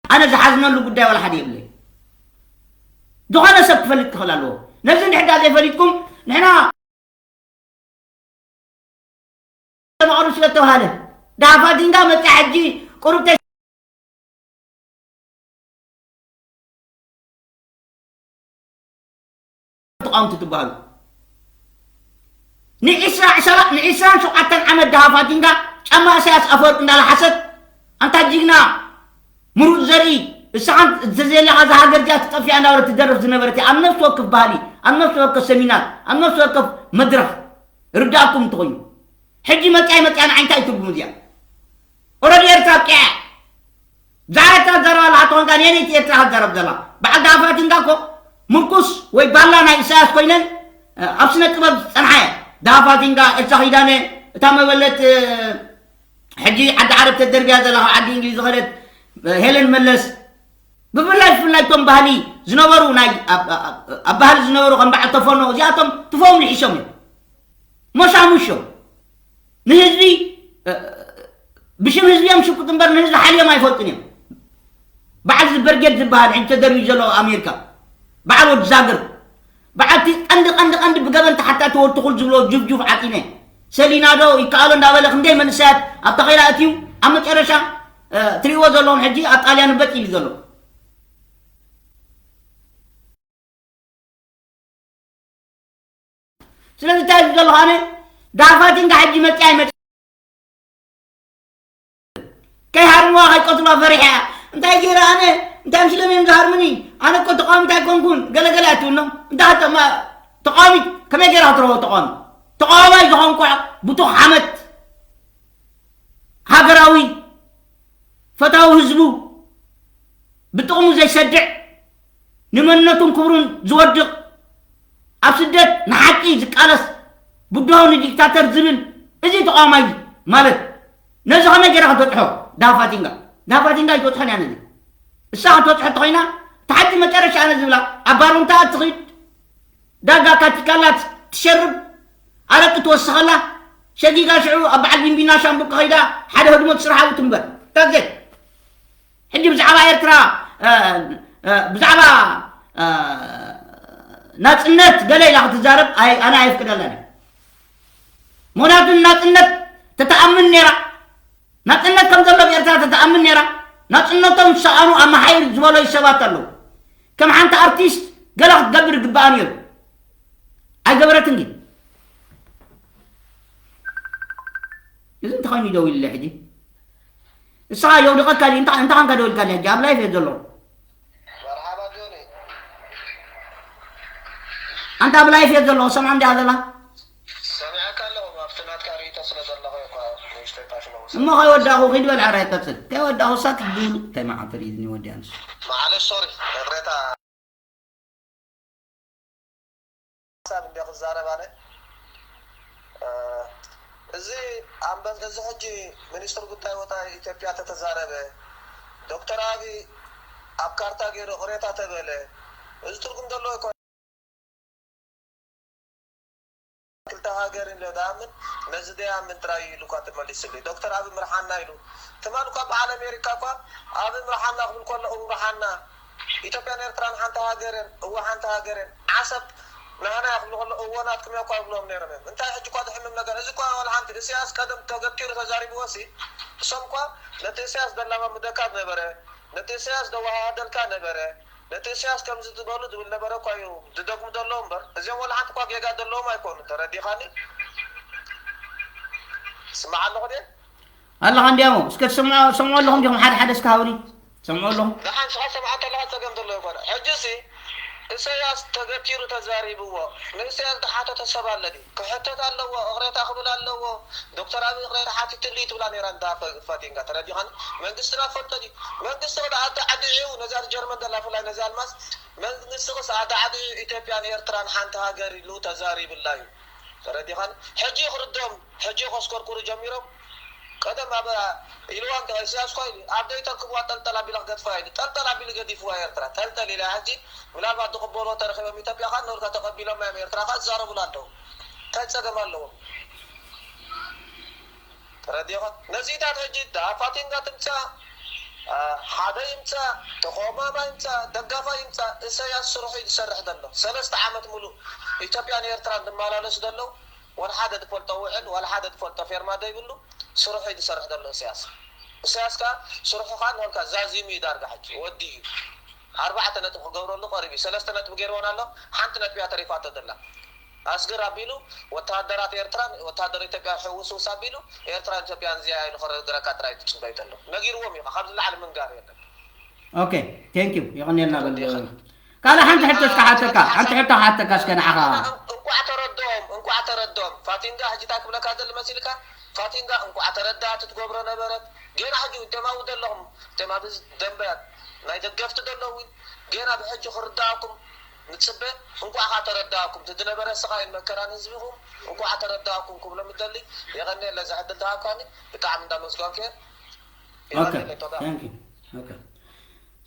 ኣነ ዝሓዝነሉ ጉዳይ ዋላ ሓደ የብለይ። ዝኾነ ሰብ ክፈልጥ ክኽእል ኣለዎ። ነዚ እንድሕዳ ዘይፈሊጥኩም ንሕና ተማቕሩ ስለ ተባሃለ ዳፋቲንጋ መፅኣ ሕጂ ቁሩብ ተ-፣ ተቃወምቲ ትበሃሉ። ንዒስራ ዕሰራ ንዒስራን ሸውዓተን ዓመት ዳፋቲንጋ ጫማ እሳያስ ኣፈወርቂ እንዳለሓሰት ኣንታ ጅግና ምሩፅ ዘርኢ እስኻ እንተዘየለኻ እዛ ሃገር እዚኣ ትጠፍያ እንዳበለት ትደርፍ ዝነበረት እያ። ኣብ ነፍሲ ወከፍ ባህሊ፣ ኣብ ነፍሲ ወከፍ ሰሚናር፣ ኣብ ነፍሲ ወከፍ መድረኽ ርዳእኩም እንተኾይኑ። ሕጂ መፅያ መፅያ ንዓይ እንታይ ትርጉም እዚኣ? ኦረዲ ኤርትራ ኣብቂዓ። ብዛዕባ ኤርትራ ትዛረብ ኣለኻ ተኾንካ ንየነይቲ ኤርትራ ክትዛረብ ዘላ? በዓል ዳፋቲንጋ እኮ ምርኩስ ወይ ባላ ናይ ኢሳያስ ኮይነን ኣብ ስነ ጥበብ ዝፀንሓ እየ። ዳፋቲንጋ፣ ኤልሳ ኪዳነ፣ እታ መበለት ሕጂ ዓዲ ዓረብ ተደርብያ ዘላ ካብ ዓዲ እንግሊዝ ዝኸደት ሄለን መለስ፣ ብፍላይ ብፍላይ እቶም ባህሊ ዝነበሩ ናይ ኣብ ኣብ- ኣብ ባህሊ ዝነበሩ ከም በዓል ተፈኖ እዚኣቶም ትፈዎም ንሒሶም እዮም። ሞሻሙሽ እዮም። ንህዝቢ እ፣ ብሽም ህዝቢ እዮም ሽቁጥ እምበር ንህዝቢ ሓልዮም ኣይፈልጡን እዮም። በዓል እዚ በርጌድ ዝበሃል ሕጂ ተደርብዩ ዘሎ ኣብ ኣሜሪካ በዓል ወዲ ዛግር በዓል እቲ ቀንዲ ቀንዲ ቀንዲ ብገበን ተሓታቲ ወዲ ትኹል ዝብሎ ጁፍጁፍ ዓጢነ ሰሊናዶ ይከኣሎ እንዳበለ ክንደይ መንእሰያት ኣብ ተኸላ እትዩ ኣብ መጨረሻ እ፣ ትሪእዎ ዘለኹም ሕጂ ኣብ ጣልያን በጥ ኢሉ ዘሎ። ስለዚ እንታይ እዩ ዘለኹ ኣነ ዳፋቲንጋ ሕጂ መፅያ ይመፅ ከይሃርምዋ ከይቀትልዋ ፈሪሐ እያ። እንታይ ገይረ ኣነ እንታይ ምስሎም እዮም ዝሃርምኒ? ኣነ እኮ ተቃዋሚት ኣይኮንኩን ገለገለ ኣትውኖም እንታይ ሃተማ ተቃዋሚት ከመይ ገይራ ክትረኽቦ ተቃዋሚ ተቃዋማይ ዝኾንኩ ብቱኽ ሓመት ሃገራዊ ፈታዊ ህዝቡ ብጥቕሙ ዘይሰድዕ ንመንነቱን ክብሩን ዝወድቕ ኣብ ስደት ንሓቂ ዝቃለስ ብድሆ ንዲክታተር ዝብል እዚ ተቃዋማይ ማለት ነዚ ከመይ ገይራ ክትበፅሖ ዳፋቲንጋ ዳፋቲንጋ ይትበፅሖን እያ ነዚ እሳ ክትበፅሖ እንተኮይና ተሓቲ መጨረሻ ኣነ ዝብላ ኣብ ባሮንታ ትኽድ ዳጋ ካቲካላ ትሸርብ ኣረቂ ትወስኸላ ሸጊጋ ሽዑ ኣብ በዓል ቢንቢና ሻምቡ ከኸይዳ ሓደ ህድሞ ትስርሓዊ ትንበር ታዘ ሕጂ ብዛዕባ ኤርትራ እ፣ እ፣ ብዛዕባ እ፣ ናጽነት ገለ ኢላ ክትዛረብ ኣይ- ኣነ ኣይፍቅደላን እየ። ምክንያቱ ናጽነት ተተኣምን ነይራ ናጽነት ከም ዘሎ ብኤርትራ ተተኣምን ነይራ ናጽነቶም ዝሰኣኑ ኣመሓይር ዝበሎ ሰባት ኣለዉ ከም ሓንቲ ኣርቲስት ገለ ክትገብር ይግበኣ ነይሩ ኣይገበረትን ግን እዚ እንታይ ኮይኑ ይደውልለ ሕጂ ንስኻ የውድቐካ ድዩ እንታይ እንታይ ኮንካ ደው ኢልካኒ ሕጂ ኣብ ላይፍ እየ ዘለኹ መርሓባ ጆኒ ኣንታ ኣብ ላይፍ እየ ዘለኹ ሰምዓ እንዲኣ ዘላ ሰሚዐካ ኣለኹ ኣብቲ ናትካ ርእይቶ ስለ ዘለኹ እየ እኳ ንእሽተይ ጣሽመ ውሰድ እሞ ከይወዳእኹ ኺድ በል ሕራይ ቀጽል ከይወዳእኹ ሳክት ብሉ እንታይ መዓልቲ ርእይኒ ወዲኣ ንሱ መዓለሽ ሶሪ ይቕሬታ ሓሳብ እንደ ክዛረብ ኣነ እዚ ኣንበስ እዚ ሕጂ ሚኒስትር ጉዳይ ወፃኢ ኢትዮጵያ ተተዛረበ ዶክተር ኣቢ ኣብ ካርታ ገይሩ ቅሬታ ተበለ እዚ ትርጉም ዘለዎ ይኮ ክልተ ሃገር ኢለ ዳኣምን ነዚ ደያምን ጥራይ ኢሉ እኳ ተመሊስሉ ዶክተር ኣቢ ምርሓና ኢሉ ትማል እኳ በዓል ኣሜሪካ እኳ ኣቢ ምርሓና ክብል ከሎ እው ምርሓና ኢትዮጵያን ኤርትራን ሓንቲ ሃገር እየን እወ ሓንቲ ሃገር እየን ዓሰብ ናህና እያ ክብሉ ከሎ እወ ናትኩም እያ እኳ ይብሎም ነይሮም እዮም እንታይ ሕጂ እኳ ዝሕምም ነገር እዚ እኳ ዋላ ሓንቲ እስያስ ቀደም ተገቲሩ ተዛሪብዎ ሲ እሶም እኳ ነቲ እስያስ ደላማምደካ ነበረ ነቲ እስያስ ደወሃሃደልካ ነበረ ነቲ እስያስ ከምዚ ዝበሉ ዝብል ነበረ እኳ እዩ ዝደግሙ ዘለዉ እምበር እዚኦም ዋላ ሓንቲ እኳ ጌጋ ዘለዎም ኣይኮኑ ተረዲኻኒ ስማዕ ኣለኹ ድየ ኣለኻ እንዲያሞ እስከ ትሰምዖ ሰምዖ ኣለኹም ዲኹም ሓደ ሓደ እስከ ሃውኒ ሰምዖ ኣለኹም ንሓንስኻ ሰምዓ እንተለኻ ፀገም ዘሎ ይኮነ ሕጂ ሲ እሰያስ ተገቲሩ ተዛሪብዎ ንእሰያስ ዝሓተተ ሰብ ኣለ ድዩ ክሕተት ኣለዎ እቕሬታ ክብል ኣለዎ ዶክተር ኣብይ እቕሬታ ሓቲትሉ እዩ ትብላ ነይራ እንዳ ፋቲንጋ ተረዲኻኒ መንግስትና ፈልጦ ድዩ መንግስቲ ክዳ ኣዳዕድዒ እዩ ነዛ ጀርመን ዘላ ፍላይ ነዚ ኣልማስ መንግስቲ ክስ ኣዳዕድዒ ኢትዮጵያን ኤርትራን ሓንቲ ሃገር ኢሉ ተዛሪብላ እዩ ተረዲኻኒ ሕጂ ክርዶም ሕጂ ከስከርኩሩ ጀሚሮም ቀደም ኣብ ኢልዋ እንተ ኢሳያስ እኮ ኢሉ ኣብ ደይ ተርክብዋ ጠልጠል ኣቢሉ ክገድፋ ኢሉ። ጠልጠል ኣቢሉ ገዲፍዋ ኤርትራ። ጠልጠል ኢላ ሕጂ ምናልባት ዝቕበልዎ ተረኺቦም ኢትዮጵያ ኸኣ ኖርካ ተቐቢሎም እዮም ኤርትራ ኸኣ ዝዛረቡላ ኣለዉ። እንታይ ጸገም ኣለዎም? ተረዲእኻ? ነዚታት ሕጂ ዳፋቲንጋ ትምጻእ፣ አ፣ ሓደ ይምጻእ፣ ተቆማማ ይምጻእ፣ ደጋፋይ ይምጻእ፣ እሰያስ ስርሑ እዩ ዝሰርሕ ዘሎ። ሰለስተ ዓመት ሙሉእ ኢትዮጵያን ኤርትራን ዝመላለሱ ዘለዉ፣ ወላ ሓደ ዝፈልጦ ውዕል፣ ወላ ሓደ ዝፈልጦ ፌርማ ዘይብሉ ስርሑ እዩ ዝሰርሕ ዘሎ እሰያስ። እሰያስ ከኣ ስርሑ ከኣ ንበልካ ዛዚሙ እዩ ዳርጋ ሕጂ፣ ወዲኡ እዩ። ኣርባዕተ ነጥቢ ክገብረሉ ቀሪቡ እዩ። ሰለስተ ነጥቢ ገይርዎን ኣሎ፣ ሓንቲ ነጥቢ እያ ተሪፋቶ ዘላ። ኣስግር ኣቢሉ ወተሃደራት ኤርትራን ወተሃደር ኢትዮጵያን ሕውስውስ ኣቢሉ ኤርትራን ኢትዮጵያን እዚኣ ኢሉ ክረግረካ ጥራይ ትጽበዩ ዘሎ። ነጊርዎም እዩ፣ ካብዚ ላዕሊ ምንጋር የለን። ኦኬ፣ ቴንክ ዩ፣ የቐንየልና በል። ካልእ ሓንቲ ሕቶ እስከ ሓተካ፣ ሓንቲ ሕቶ ሓተካ እስከ ንዓኻ። እንቋዕ ተረድኦም፣ እንቋዕ ተረድኦም። ፋቲንጋ ሕጂ እንታይ ክብለካ ዘሊ መሲልካ? ፋቲንጋ እንቋዕ ተረዳእቲ ትገብሮ ነበረት። ጌና ሕጂ እውን እቶም ኣብኡ ዘለኹም፣ እቶም ኣብ ደንበ ናይ ደገፍቲ ዘለዉ እውን ጌና ብሕጂ ክርዳእኩም ንጽበ። እንቋዕ ኸኣ ተረዳእኩም። እቲ ዝነበረ ስቓይን መከራን ህዝብኹም እንቋዕ ተረዳእኩም ክብሎም እደሊ። የቐንየለይ እዚ ዕድል ዝሃብካኒ። ብጣዕሚ እንዳመስገንኩ እየ። ኦኬ፣ ቴንክ ዩ። ኦኬ።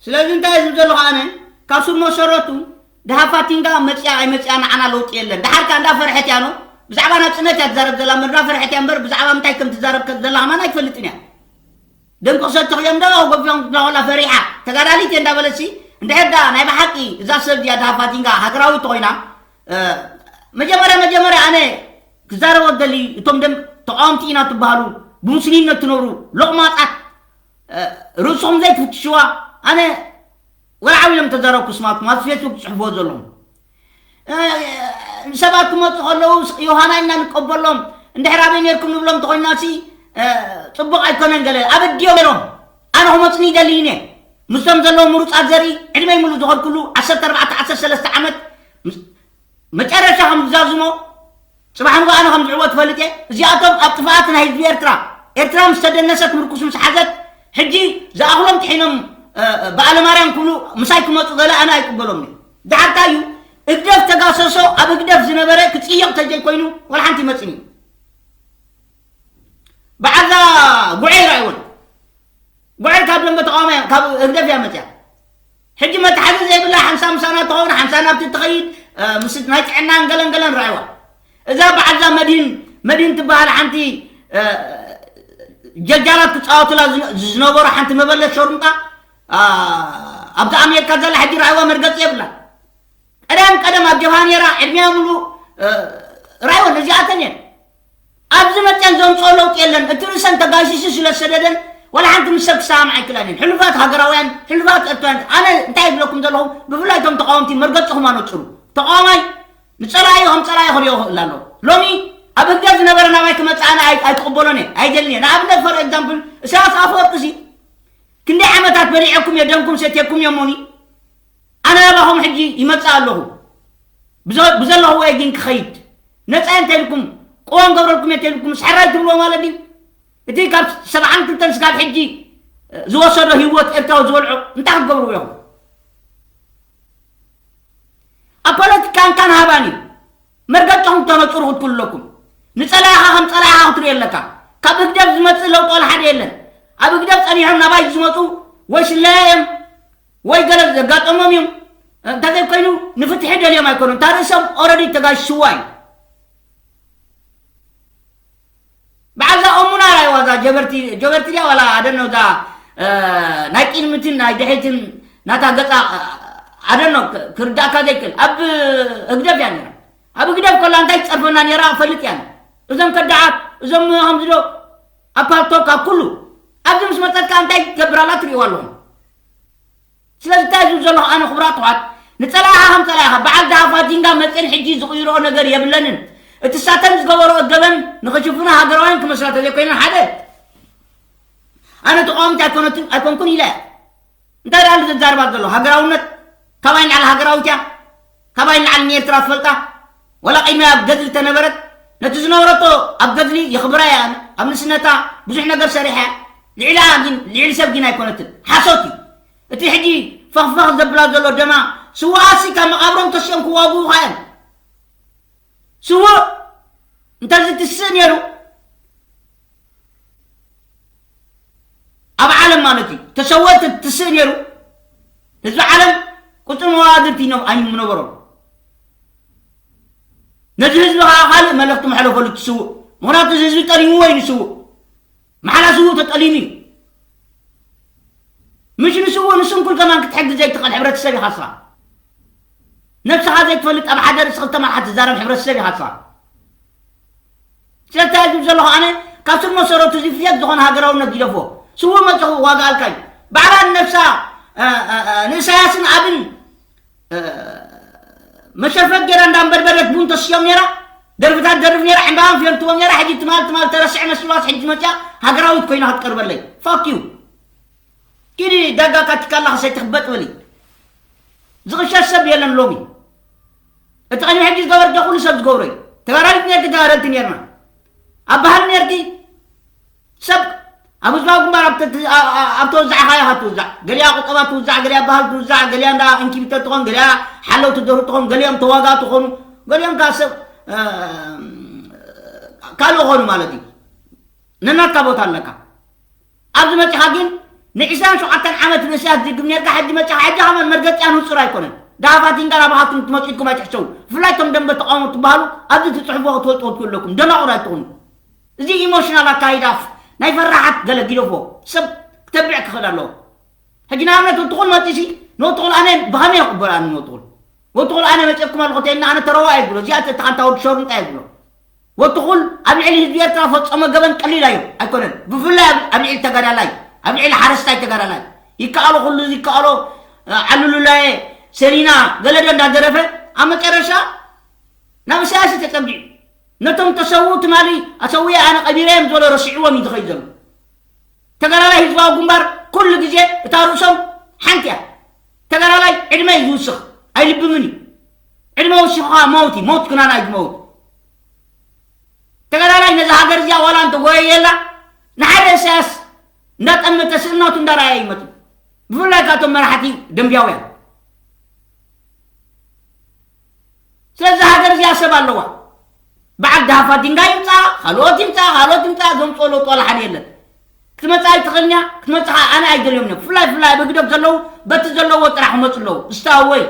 ስለዚ እንታይ ዝብል ዘለኹ ኣነ፣ ካብ ስር መሰረቱ ድሃ ፋቲንጋ መፅያ ኣይመፅያ ንዓና ለውጢ የለን። ደሓር ከኣ እንዳፈርሐት እያ ነው፣ ብዛዕባ ናፅነት እያ ትዛረብ ዘላ እምበር፣ እንዳፈርሐት እያ እምበር ብዛዕባ ምንታይ ከም ትዛረብ ከ ዘላ ከማን ኣይትፈልጥን እያ። ደም ክሰቲ ክዮም ዶ ገፊኦም ክብላ ከላ ፈሪሓ ተጋዳሊት እየ እንዳበለሲ፣ እንድሕር ደኣ ናይ ብሓቂ እዛ ሰብ እዚኣ ድሃ ፋቲንጋ ሃገራዊት ተኾይና፣ እ፣ መጀመርያ መጀመርያ ኣነ ክዛረቦ ዝደሊ እቶም ደም ተቃወምቲ ኢና ትበሃሉ፣ ብሙስሊምነት ትነብሩ ሎቕማጻት፣ እ፣ ርእስኹም ዘይትፍትሽዋ። ኣነ ወላ ዓው ኢሎም ተዛረብኩ ስማትኩም ኣብዚ ፌስቡክ ትጽሕፍዎ ዘለኹም፣ እ፣ ሰባት ክመፁ ከለዉ ዮሃና ኢልና ንቀበሎም፣ እንድሕር ኣበይ ነርኩም ንብሎም ተኾይናሲ፣ እ፣ ጽቡቕ ኣይኮነን። ገለ ኣብ ኣዲኦም ነይሮም ኣነ ክመፁኒ ይደሊ እየ ምስቶም ዘለዉ ምሩፃት ዘርኢ ዕድመይ ሙሉ ዝኸድኩሉ ዓሰርተ ኣርባዕተ ዓሰርተ ሰለስተ ዓመት፣ መጨረሻ ከም ዝዛዝሞ ጽባሕ ንግሆ ኣነ ከም ዝዕወት እፈልጥ እየ። እዚኣቶም ኣብ ጥፍኣት ናይ ህዝቢ ኤርትራ፣ ኤርትራ ምስ ተደነሰት ምርኩስ ምስ ሓዘት፣ ሕጂ ዝኣኽሎም ጥሒኖም፣ እ፣ በዓለ ማርያም ክብሉ ምሳይ ክመጹ ገለ ኣነ ኣይቅበሎም እየ። ድሓር እንታይ እዩ? ህግደፍ ተጋሰሶ ኣብ ህግደፍ ዝነበረ ክጽየቕ ተዘይኮይኑ ዋላ ሓንቲ ይመጽን እዩ። በዓዛ ጉዐ ይረኣይዎን። ጉዕል ካብ ደንበ ተቃዋማይ ካብ ህግደፍ እያ መፅያ። ሕጂ መትሓዚ ዘይብላ ሓምሳ ምሳና ትኸውን ሓምሳ ናብቲ ትኸይድ፣ እ፣ ምስ ናይ ጥዕናን ገለን ገለን ረኣይዋ። እዛ በዓልዛ መድህን መድህን ትበሃል ሓንቲ፣ እ፣ ጀጃላት ክፃወቱላ ዝነ- ዝነበሩ ሓንቲ መበለት ሸሩምጣ፣ እ፣ ኣብዛ ኣሜሪካ ዘላ ሕጂ ረኣይዋ መርገፂ የብላ። ቀደም ቀደም ኣብ ጀብሃ ነይራ ዕድሚኣ ሙሉ፣ እ፣ ረኣይወን እዚኣተን እየን። ኣብዚ መፅየን ዘምፅኦ ለውጢ የለን። እቲ ርእሰን ተጋሲሱ ስለ ዝሰደደን ዋላ ሓንቲ ምስ ሰብ ክሰማማዕ ኣይክእላን እየን። ሕሉፋት ሃገራውያን፣ ሕሉፋት ኤርትራውያን፣ ኣነ እንታይ ይብለኩም ዘለኹ፣ ብፍላይ እቶም ተቃወምቲ መርገፅኹም ኣነፅሩ። ተቃዋማይ ንፀላኢ ከም ፀላኢ ክሪኦ ክእል ኣሎ። ሎሚ ኣብ ህግደፍ ዝነበረ ናባይ ክመፅእ ኣነ ኣይ- ኣይክቕበሎን እየ፣ ኣይደልን እየ። ንኣብነት for example እሳያስ ኣፈወርቂ ሲ ክንደይ ዓመታት በሊዐኩም እየ፣ ደምኩም ሰትየኩም እየ እሞኒ ኣነ ናባኹም ሕጂ ይመጽእ ኣለኹ። ብዘ- ብዘለኹዎ እየ ግን ክኸይድ። ነጻ እየ እንተኢልኩም፣ ቅዋም ገብረልኩም እየ እንተኢልኩም፣ ስሕራይ ትብልዎ ማለት ድዩ? እቲ ካብ ሰብዓን ክልተን ስጋብ ሕጂ ዝወሰዶ ህይወት ኤርትራዊ ዝበልዖ እንታይ ክትገብርዎ ኢኹም? ኣብ ፖለቲካ እንካን ሃባን እዩ። መርገጽኹም ተነጽሩ ክትክሉ ኣለኩም። ንጸላኢኻ ከም ጸላኢኻ ክትርኢ ኣለካ። ካብ ህግደፍ ዝመጽእ ለውጢ ዋላ ሓደ የለን። ኣብ ህግደፍ ጸኒሖም ናባይ ዝመጹ ወይ ስለያ እዮም ወይ ገለ ዘጋጠሞም እዮም። እንተዘይኮይኑ ንፍትሒ ደልዮም ኣይኮኑን። እታ ርእሶም ኦረዲ ተጋሽዋ እዩ። በዓልዛ ኦሙና ራይዋ እዛ ጀበርቲ ጀበርቲ ድያ ዋላ ኣደኖ እዛ እ፣ ናይ ቅድሚትን ናይ ድሕሪትን ናታ ገጻ ኣደኖ ክርዳእካ ዘይክእል ኣብ ህግደፍ እያ ነራ። ኣብ ህግደፍ ከላ እንታይ ትጸርፈና ነራ ፈልጥ እያ። እዞም ከዳዓት እዞም ከምዚ ዶ ኣብ ፓልቶክ ኣብ ኩሉ ኣብዚ ምስ መጸት ከኣ እንታይ ትገብር ኣላ ትርእይዋ ኣለኹም። ስለዚ እንታይ ዝብል ዘለኹ ኣነ ክቡራት ኣሕዋት ንጸላኢኻ ከም ጸላኢኻ በዓል ደሃፋቲንጋ መጽን ሕጂ ዝቕይርኦ ነገር የብለንን። እቲ ሳተን ዝገበርኦ ገበን ንኽሽፍኖ ሃገራውያን ክመስላ ተዘይኮይነን ሓደ ኣነ ተቃዋሚት ኣይኮነትን ኣይኮንኩን ኢለ እየ። እንታይ ደኣ ዘዛርባ ዘሎ ሃገራውነት ካባይ ንላዕሊ ሃገራዊት እያ። ካባይ ንላዕሊ ንኤርትራ ትፈልጣ ዋላ ቅድሚ ኣብ ገድሊ ተነበረት ነቲ ዝነበረቶ ኣብ ገድሊ የኽብራ እያ። ኣብ ንስነታ ብዙሕ ነገር ሰሪሓ እያ። ልዕሊኣ ግን ልዕሊ ሰብ ግን ኣይኮነትን። ሓሶት እዩ እቲ ሕጂ ፈኽፈኽ ዘብላ ዘሎ ደማ። ስውኣትሲ ካብ መቓብሮም ተሲኦም ክዋግኡ ኸ እዮም። ስዉእ እንተዚ ትስእ ነይሩ ኣብ ዓለም ማለት እዩ ተሰወእቲ ትስእ ነይሩ። ህዝቢ ዓለም ቁፅሪ መዋድርቲ ኣይምነበሮም። ነዚ ህዝቢ ከዓ ካልእ መልእኽቲ መሕለፈሉ ትስውእ። ምክንያቱ እዚ ህዝቢ ጠሊምዎ እዩ ንስውእ። መሓላ ስውእ ተጠሊሙ እዩ። ምሽ ንስውእ ንስንኩል ከማን ክትሕግዝ ዘይትኽእል ሕብረተሰብ ኢኻ ስኻ። ነብስኻ ዘይትፈልጥ ኣብ ሓደ ርእሲ ክልተ መልሓት ትዛረብ ሕብረተሰብ ኢኻ ስኻ። ስለታ ዝብ ዘለኹ ኣነ ካብ ስር መሰረቱ እዚ ፍየት ዝኾነ ሃገራውነት ግደፎ። ስውእ መፅኹ ዋጋ ኣልካይ ባዕላ ንነብሳ ንእሳያስን ኣብን መሸፈት ገይራ እንዳንበድበደት ቡን ተስዮም ነይራ። ደርፍታት ደርፍ ነይራ ዕምባባን ፍዮን ትቦ ነይራ። ሕጂ ትማል ትማል ተረስዐ መስሏስ ሕጂ መፅያ ሃገራዊት ኮይና ክትቀርበለይ ፋክ ዩ። ኪዲ ዳጋ ካቲካ ኣለኻ ሰይትኽበጥ በሊ። ዝቕሸሽ ሰብ የለን ሎሚ። እቲ ቅድሚ ሕጂ ዝገበርዶ ኩሉ ሰብ ዝገብሮ እዩ። ተጋዳሊት ነርኪ ተጋደልቲ ነርና። ኣብ ባህሊ ነርኪ ሰብ ኣብ ህዝባዊ ግንባር ኣብ ተወዛዕካዮ ኢኻ ትውዛዕ። ገሊኣ ቁጠባ ትውዛዕ፣ ገሊኣ ባህል ትውዛዕ፣ ገሊኣ እንዳ ኢንኪቢተር ትኾን፣ ገሊኣ ሓለውቲ ደሩ ትኾን፣ ገሊኦም ተዋጋ ትኾኑ፣ ገሊኦም ከዓ ሰብ ካልእ ኾኑ ማለት እዩ። ነናትካ ቦታ ኣለካ። ኣብዚ መፂኻ ግን ንዒስራን ሸውዓተን ዓመት ንእስያስ ዝግብ ነርካ ሕጂ መፂኻ ሕጂ ከመን መርገፂያ ንፁር ኣይኮነን። ዳሃፋቲንጋ ናባኻትኩም ትመፅእኩም ኣይትሕሰቡ። ብፍላይ እቶም ደንበ ተቃውሞ ትበሃሉ ኣብዚ ትፅሕፎ ክትወልጡ ክትክእለኩም ደናቑር ኣይትኹኑ። እዚ ኢሞሽናል ኣካይዳ ናይ ፈራሓት ገለ ጊደፎ ሰብ ክተብዕ ክኽእል ኣለዎ። ሕጂ ንኣብነት ወትኹል መፂሲ ንወትኹል ኣነ ብኸመይ ይቕበል ኣነ ንወትኹል ወትኹል ኣነ መፅእኩም ኣለኹ ተይልና ኣነ ተረዋ ይብሎ እዚኣ ተተኻንታ ወዲ ሸሩ እንታይ ይብሎ። ወትኹል ኣብ ልዕሊ ህዝቢ ኤርትራ ፈጸሞ ገበን ቀሊል ኣዩ ኣይኮነን። ብፍላይ ኣብ ልዕሊ ተጋዳላይ ኣብ ልዕሊ ሓረስታይ ተጋዳላይ ይከኣሎ ኩሉ ይከኣሎ። ዓሉሉላየ ሰሊና ገለዶ እንዳደረፈ ኣብ መጨረሻ ናብ እሳያስ ተጸጊዑ ነቶም ተሰዉ ትማሊ ኣሰውየ ኣነ ቀቢረዮም ዝበሎ ረሲዕዎም እዩ ዝኸይድ ዘሎ። ተጋዳላይ ህዝባዊ ግንባር ኩሉ ግዜ እታ ርእሶም ሓንቲ እያ። ተጋዳላይ ዕድመ እዩ ዝውስኽ ኣይልብምን እዩ። ዕድመ ወሲኹኻ መውት እዩ መውት ኩናና እዩ ዝመውት። ተጋዳላይ ነዛ ሃገር እዚኣ ዋላ እንተጎየየላ ንሓደ እሳያስ እንዳጠመተ ስእነቱ እንዳረኣየ ይመፁ። ብፍላይ ካቶም መራሕቲ ደንብያውያን ስለዚ ሃገር እዚኣ ሰብ ኣለዋ። በዓል ዳሃፋ ድንጋይ ይምፃ ካልኦት ይምፃ ካልኦት ይምፃ ዘምፅኦ ለውጢ ዋላ ሓደ የለን። ክትመፃ ኣይትኽእልንያ ክትመፅኻ ኣነ ኣይደልዮም እዮም ብፍላይ ብፍላይ ኣብ ህግደፍ ዘለዉ በቲ ዘለዎ ጥራሕ ክመፁ ኣለዉ። እስታወይ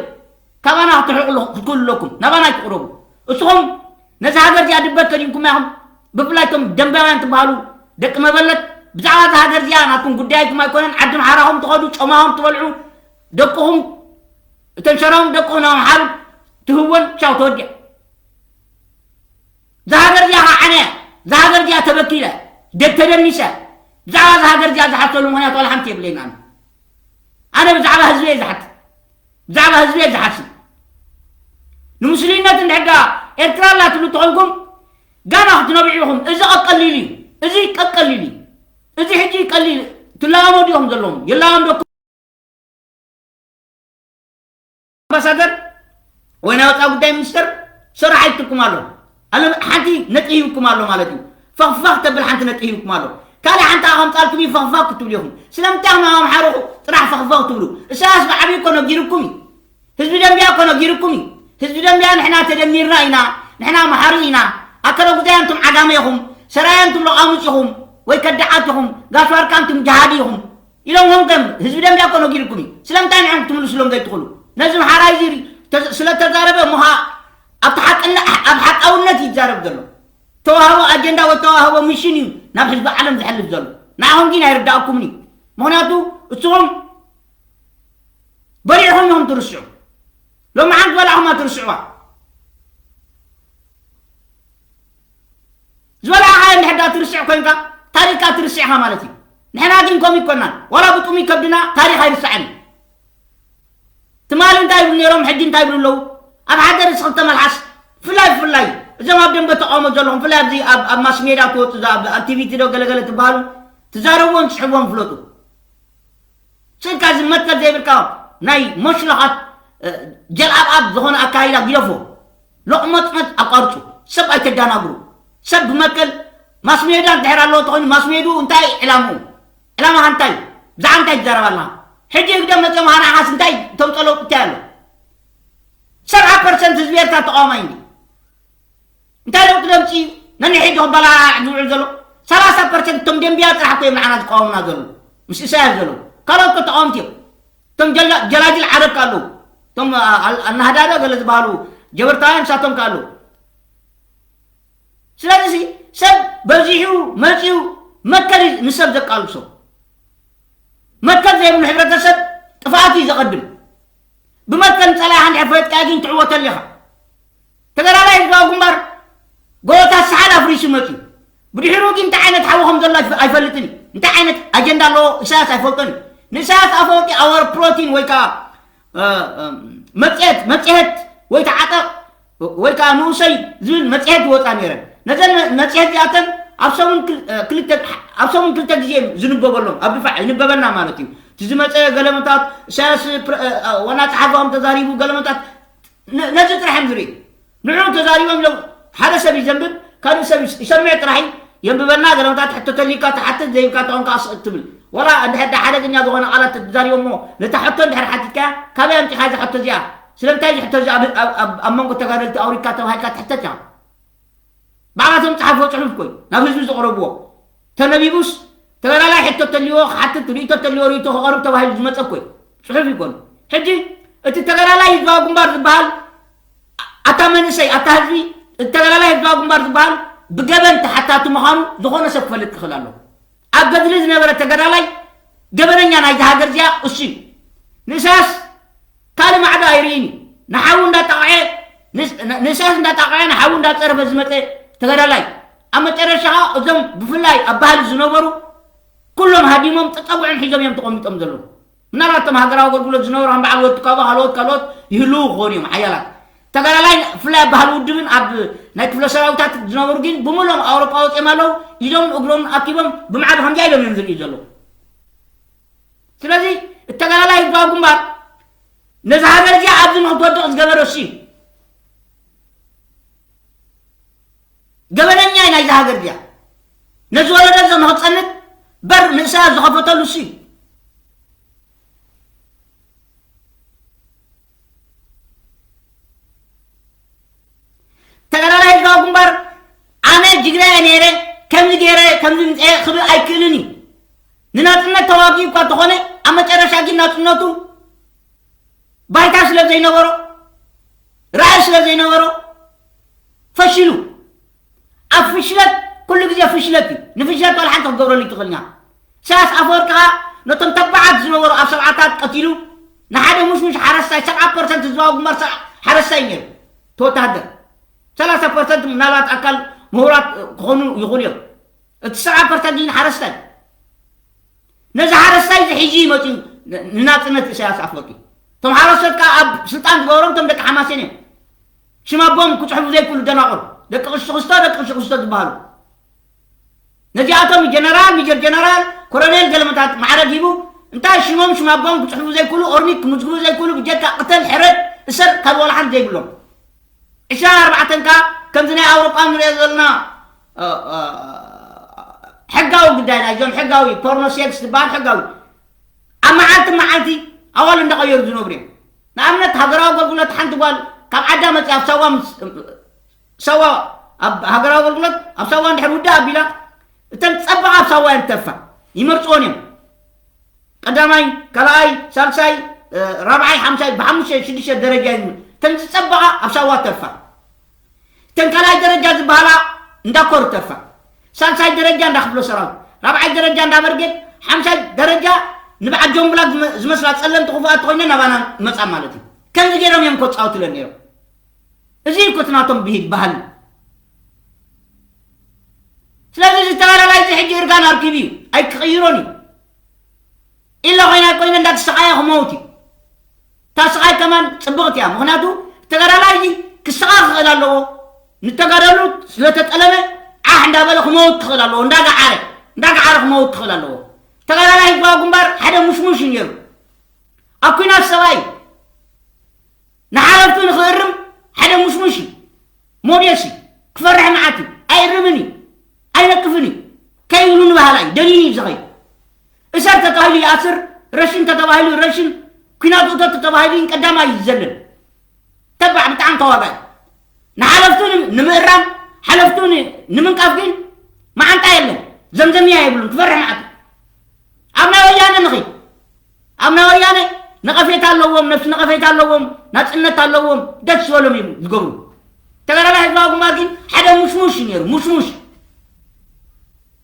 ካባና ክትርሕቁ ክትክእሉ ኣለኩም ናባና ኣይትቅረቡ። እስኹም ነዚ ሃገር እዚኣ ድበት ከዲንኩም ኢኹም። ብፍላይ እቶም ደንባውያን ትበሃሉ ደቂ መበለት ብዛዕባ እዛ ሃገር እዚኣ ናትኩም ጉዳይኩም ኣይኮነን። ዓዲ ምሓራኹም ትኸዱ ጮማኹም ትበልዑ ደቅኹም እተን ሸራውን ደቅኹም ናብ ኣምሓሩ ትህወን ቻው ተወዲኣ። እዛ ሃገር እዚኣ ከዓ ዓነ እዛ ሃገር እዚኣ ተበኪለ ተደኒሰ ብዛዕባ እዛ ሃገር እዚኣ ዝሓሰሉ ምክንያት ዋላ ሓንቲ የብለይን። ኣነ ኣነ ብዛዕባ ህዝቢ እየ ዝሓትት ብዛዕባ ህዝቢ እየ ዝሓስብ። ንምስሉይነት እንድሕር ዳ ኤርትራ ኣላ ትብሉ ተኾንኩም ጋና ክትነብዑ ኢኹም። እዚ ቀቀሊል እዩ። እዚ ቀቀሊል እዩ። እዚ ሕጂ ቀሊል ትለማመዱ ኢኹም ዘለዎም ይለማምደኩም። ኣምባሳደር ወይ ናይ ወፃኢ ጉዳይ ሚኒስተር ስራሕ ይትኩም ኣሎ። ኣለ ሓንቲ ነጥቢ ሂብኩም ኣሎ ማለት እዩ። ፈኽፋኽ ተብል ሓንቲ ነጥቢ ሂብኩም ኣሎ። ካልእ ሓንቲ ከምፃልኩም እዩ ፈኽፋኽ ክትብሉ ኢኹም። ስለምንታይ ከም ኣምሓሩ ጥራሕ ፈኽፋኽ ትብሉ? እሳያስ ብዓብዩ እኮ ነጊርኩም እዩ። ህዝቢ ደንቢያ እኮ ነጊርኩም እዩ። ህዝቢ ደንቢያ ንሕና ተደሚርና ኢና፣ ንሕና ኣምሓሩ ኢና፣ ኣከለ ጉዛይ ኣንቱም ዓጋመ ኢኹም፣ ሰራየ ኣንቱም ለቓሙፅ ኢኹም፣ ወይ ከዳዓት ኢኹም፣ ጋሽ ዋርካ ኣንቱም ጀሃዲ ኢኹም። ኢሎምዎም ከም ህዝቢ ደንቢያ እኮ ነጊርኩም እዩ። ስለምንታይ ንዕም ክትምልስሎም ዘይትኽእሉ? ነዚ ምሓራይ እዚ ተ- ስለ ተዛረበ እሞ ኸዓ ኣብቲ ሓቅነ ኣብ ሓቃውነት ይዛረብ ዘሎ። ተዋህቦ ኣጀንዳ ወይ ተዋህቦ ሚሽን እዩ ናብ ህዝቢ ዓለም ዝሕልፍ ዘሎ። ንዓኹም ግን ኣይርዳእኩምን እዩ። ምኽንያቱ እስኹም በሊዕኹም ኢኹም ትርስዑ። ሎሚ ሓንቲ በላዕኹማ ትርስዕዋ። ዝበላዕኻዮ እንድሕር ዳ ትርስዕ ኮንካ ታሪክካ ትርስዕ ኢኻ ማለት እዩ። ንሕና ግን ከምኡ ይኮናን። ዋላ ብጡም ይከብድና ታሪክ ኣይርሳዕን እዩ። ትማሊ እንታይ ይብሉ ነይሮም ሕጂ እንታይ ይብሉ ኣለዉ? ኣብ ሓደ ርእሲ ክልተ መልሓስ ፍላይ ፍላይ እዞም ኣብ ደንበ ተቃውሞ ዘለኹም ፍላይ ኣብዚ ኣብ ኣብ ማስ ሜዳ ትወፁ እዛ ኣብ ኣብ ቲቪቲ ዶ ገለገለ ትበሃሉ ትዛረብዎን ትስሕብዎን ፍለጡ። ስልካ ዝመትከል ዘይብልካ ናይ መሽለኻት ጀልኣብኣብ ዝኾነ ኣካይዳ ግደፎ። ሎቕመፅመፅ ኣቋርፁ። ሰብ ኣይተዳናግሩ። ሰብ ብመትከል ማስሜዳ እንድሕር ኣለዎ ተኾይኑ ማስሜድኡ እንታይ ዕላምኡ? ዕላማኻ እንታይ? ብዛዕባ እንታይ ትዛረብ ኣለኻ? ሕጂ ህግደፍ መፅኦም ንዓኻስ እንታይ ተምፀሎ እንታይ ኣሎ? ሰብዓ ፐርሰንት ህዝቢ ኤርትራ ተቃዋማይ እንዲ እንታይ ለውጢ ደምፂ እዩ? ነንሕድ ክበላዕ ዝውዕል ዘሎ ሰላሳ ፐርሰንት እቶም ደንብያ ጥራሕ እኮ እዮም ንዓና ዝቃወሙና ዘሎ። ምስ ኢሳያስ ዘለዉ። ካልኦት እኮ ተቃወምቲ እዮም። እቶም ጀላ-፣ ጀላጅል ዓረብ ከ ኣለዉ። እቶም ኣ-፣ ኣል-፣ ኣልናህዳዶ ገለ ዝበሃሉ ጀበርታውያን ንሳቶም ከ ኣለዉ። ስለዚ ሰብ በዚሑ መጺኡ መትከል እዩ ንሰብ ዘቃልሶ። መትከል ዘይብሉ ሕብረተሰብ ጥፍኣት እዩ ዘቐድም። ብመትከል ንጸላኢኻ እንድሕር ፈለጥካዮ ግን ትዕወተሉ ኢኻ። ተጋዳላይ ህዝባዊ ግንባር ጎቦታት ሰሓል ኣፍሪሱ መጺኡ። ብድሕሪኡ ግን እንታይ ዓይነት ሓዊ ከም ዘሎ ኣይፈ-፣ ኣይፈልጥን እዩ። እንታይ ዓይነት ኣጀንዳ ኣለዎ ኢሳያስ ኣይፈልጦን እዩ። ንኢሳያስ ኣፈወርቂ ኣወር ፕሮቲን ወይ ከዓ፣ እ፣ እ፣ መጽሔት፣ መጽሔት ወይ ተዓጠቕ ወይ ከዓ ንኡሰይ ዝብል መጽሔት ይወጻ ነይረን። ነዘን መ-፣ መጽሔት እዚኣተን ኣብ ሰሙን ክል-፣ እ፣ ክልተ፣ ኣብ ሰሙን ክልተ ግዜ ዝንበበሎም፣ ኣብ ድፋዕ ይንበበና ማለት እዩ። እቲ ዝመጸ ገለመታት፣ ኢሳያስ ፕረ-፣ እ፣ እ፣ ዋና ጸሓፊ ከም ተዛሪቡ ገለመታት ነ-፣ ነዚ ጥራሕ እዮም ዝርኢ። ንዑ ተዛሪቦም ኢሎም ሓደ ሰብ ይዘንብብ፣ ካልእ ሰብ ይስ-፣ ይሰምዕ ጥራሕ እዩ። የንብበና፣ ገለመታት ሕቶ ተልዩካ ትሓትት፣ ዘይብካ ተኾንካ ስቕ ትብል። ዋላ እንድሕር ዳ ሓደገኛ ዝኾነ ቃላት ተዛሪቦም እሞ፣ ነታ ሕቶ እንድሕር ሓቲትካያ፣ ካበይ ኣምጺኻ እዛ ሕቶ እዚኣ? ስለምንታይ እዚ ሕቶ እዚ ኣብ፣ ኣብ፣ ኣብ፣ ኣብ መንጎ ተጋደልቲ ኣውሪድካ ተባሂልካ ትሕተት ኢኻ። ባዕላቶም ጸሓፍዎ ጽሑፍ እኮ እዩ፣ ናብ ህዝቢ ዘቕረብዎ። ተነቢቡስ ተጋዳላይ ሕቶ ተልዎ ክሓትት፣ ርእይቶ ተልዎ ርእይቶ ከቕርብ ተባሂሉ ዝመጸ እኮ እዩ። ጽሑፍ ይኮን። ሕጂ እቲ ተጋዳላይ ህዝባዊ ግንባር ዝበሃል፣ ኣታ መንእሰይ፣ ኣታ ህዝቢ፣ እቲ ተጋዳላይ ህዝባዊ ግንባር ዝበሃል ብገበን ተሓታቲ ምዃኑ ዝኾነ ሰብ ክፈልጥ ክኽእል ኣለዎ። ኣብ ገድሊ ዝነበረ ተጋዳላይ ገበነኛ ናይዛ ሃገር እዚኣ እሱ እዩ። ንእሳስ ካልእ ማዕዶ ኣይርእን እዩ። ንሓዉ እንዳጣቕዐ፣ ንስ-፣ ን-፣ ንእሳስ እንዳጣቕዐ ንሓዉ እንዳጸረፈ ዝመጸ ተጋዳላይ። ኣብ መጨረሻ ኸኣ እዞም ብፍላይ ኣብ ባህሊ ዝነበሩ ኩሎም ሃዲሞም ጸጸብዖም ሒዞም እዮም ተቐሚጦም ዘለዉ። ምናልባት እቶም ሃገራዊ ኣገልግሎት ዝነበሩ ከም በዓል ወዲ ካባ ካልኦት ካልኦት ይህልዉ ክኾኑ እዮም ሓያላት። ተጋዳላይ ብፍላይ ኣብ ባህሊ ውድብን ኣብ ናይ ክፍለ ሰራዊታት ዝነበሩ ግን ብምሉኦም ኣውሮጳ ወጺኦም ኣለዉ። ኢዶምን እግሮምን ኣኪቦም ብማዕዶ ከምዚኣ ኢሎም እዮም ዝርእዩ ዘለዉ። ስለዚ እቲ ተጋዳላይ ህዝባዊ ግንባር ነዚ ሃገር እዚኣ ኣብዚ ንክትወድቕ ዝገበረ እሱ እዩ። ገበነኛ እዩ ናይዚ ሃገር እዚኣ። ነዚ ወለዶ እዚ ንክትጸንት በር ንእስያ ዝኸፈተሉ እሱ እዩ። ተጋዳላይ ህዝባዊ ግንባር ኣነ ጅግና እየ ነይረ፣ ከምዚ ገይረ፣ ከምዚ ምፅኤ ክብል ኣይክእልን እዩ። ንናፅነት ተዋጊኡ እኳ እንተኾነ፣ ኣብ መጨረሻ ግን ናፅነቱ ባይታ ስለ ዘይነበሮ፣ ራእይ ስለ ዘይነበሮ ፈሺሉ። ኣብ ፍሽለት ኩሉ ግዜ ፍሽለት እዩ። ንፍሽለት ዋላ ሓንቲ ክትገብረሉ ኣይትኽእልን ኢኻ። ኢሳያስ ኣፈወርቂ ኸኣ ነቶም ተባዓት ዝነበሩ ኣብ ሰብዓታት ቀቲሉ፣ ንሓደ ሙሽሙሽ ሓረስታይ፣ ሰብዓ ፐርሰንት ህዝባዊ ግንባር ሰ-፣ ሓረስታይ እዩ ነይሩ፣ እቲ ወታሃደር። ሰላሳ ፐርሰንት ምናልባት ኣካል ምሁራት ክኾኑ ይኽእሉ እዮም። እቲ ሰብዓ ፐርሰንት ግን ሓረስታይ። ነዚ ሓረስታይ እዚ ሒዙ እዩ መፂኡ ን-፣ ንናፅነት ኢሳያስ ኣፈወርቂ። እቶም ሓረስቶት ከዓ ኣብ ስልጣን ዝገበሮም እቶም ደቂ ሓማሴን እዮም። ሽም ኣቦም ክፅሕፉ ዘይክእሉ ደናቑር፣ ደቂ ቅሽቲ ክስቶ፣ ደቂ ቅሽቲ ክስቶ ዝበሃሉ። ነዚኣቶም ጀነራል፣ ሜጀር ጀነራል፣ ኮሎኔል ገለመታት ማዕረግ ሂቡ፣ እንታይ ሽሞም ሽም ኣቦም ክፅሕፉ ዘይክእሉ፣ ኦርሚክ ክምዝግቡ ዘይክእሉ፣ ብጀካ ቅተል፣ ሕረድ፣ እሰር፣ ካልእ ዋላ ሓንቲ ዘይብሎም። ዕስራን ኣርባዕተን ከዓ ከምዚ ናይ ኣውሮጳ ንሪኦ ዘለና፣ እ፣ እ፣ ሕጋዊ ጉዳይ ናይዞም ሕጋዊ ፖርኖ ሴክስ ዝበሃል ሕጋዊ ኣብ መዓልቲ መዓልቲ ኣዋል እንዳቐየሩ ዝነብሩ እዮም። ንኣብነት ሃገራዊ ኣገልግሎት ሓንቲ ጓል ካብ ዓዳ መፅያ ኣብ ሳዋ ምስ-፣ ሳዋ ኣብ ሃገራዊ ኣገልግሎት ኣብ ሳዋ እንድሕር ውዳእ ኣቢላ እተን ፀበቓ ኣብ ሳዋ እየን ተርፋ። ይመርፅዎን እዮም። ቀዳማይ፣ ካልኣይ፣ ሳልሳይ፣ እ፣ ራብዓይ፣ ሓምሳይ፣ ብሓሙሽተ፣ ሽዱሽተ ደረጃ እዩ። እተን ዝጸበቓ ኣብ ሳዋ ተርፋ። እተን ካልኣይ ደረጃ ዝበሃላ እንዳ ኮር ተርፋ። ሳልሳይ ደረጃ እንዳ ክፍለ ሰራዊት። ራብዓይ ደረጃ እንዳ በርጌድ። ሓምሳይ ደረጃ ንበዓል ጆን ብላክ ዝመ-፣ ዝመስላ ጸለምቲ ክፉኣት ተኾይነን ናባና መጻ ማለት እዩ። ከምዚ ገይሮም እዮም እኮ ጻወቱለን ነይሮም። እዚ እዩ እኮ እቲ ናቶም ብሂል ባህሊ። ስለዚ እዚ ተጋዳላይ እዚ ሕጂ እርጋን ኣርኪቡ እዩ። ኣይክቕይሮን እዩ። ኢለ ኮይና ኮይነ እንዳተሰቃየ ክመውት እዩ። እታ ስቃይ ከማን ጽብቕቲ እያ። ምኽንያቱ ተጋዳላይ እዚ ክስቃ ክኽእል ኣለዎ። ንተጋደሉ ስለተጠለመ ዓሕ እንዳበለ ክመውት ክኽእል ኣለዎ። እንዳገዓረ፣ እንዳገዓረ ክመውት ክኽእል ኣለዎ። ተጋዳላይ ህዝባዊ ግንባር ሓደ ሙሽሙሽ እዩ ነይሩ። ኣብ ኲናት ሰብኣይ ንሓለፍቱ ንኽእርም ሓደ ሙሽሙሽ እዩ። ሞዴስ እዩ። ክፈርሕ መዓት እዩ። ኣይእርምን እዩ። ኣይነቅፍን እዩ። ከይብሉ ንባህላ እዩ። ደልዩ እዩ ዝኸይድ። እሰር ተተባሂሉ ይኣስር፣ ረሽን ተተባሂሉ ረሽን፣ ኲናት እቶ ተተባሂሉ ቀዳማይ እዩ ዝዘልል። ተባዕ ብጣዕሚ ተዋጋኢ። ንሓለፍቱ ን-፣ ንምእራም፣ ሓለፍቱ ን-፣ ንምንቃፍ ግን መዓንጣ የለን። ዘምዘምያ የብሉን። ክፈርሕ መዓት እዩ። ኣብ ናይ ወያነ ንኺድ። ኣብ ናይ ወያነ ነቐፌታ ኣለዎም፣ ነፍሲ ነቐፌታ ኣለዎም፣ ናጽነት ኣለዎም፣ ደስ ዝበሎም እዮም ዝገብሩ። ተጋዳላይ ህዝባዊ ግንባር ግን ሓደ ሙሽሙሽ እዩ ነይሩ፣ ሙሽሙሽ።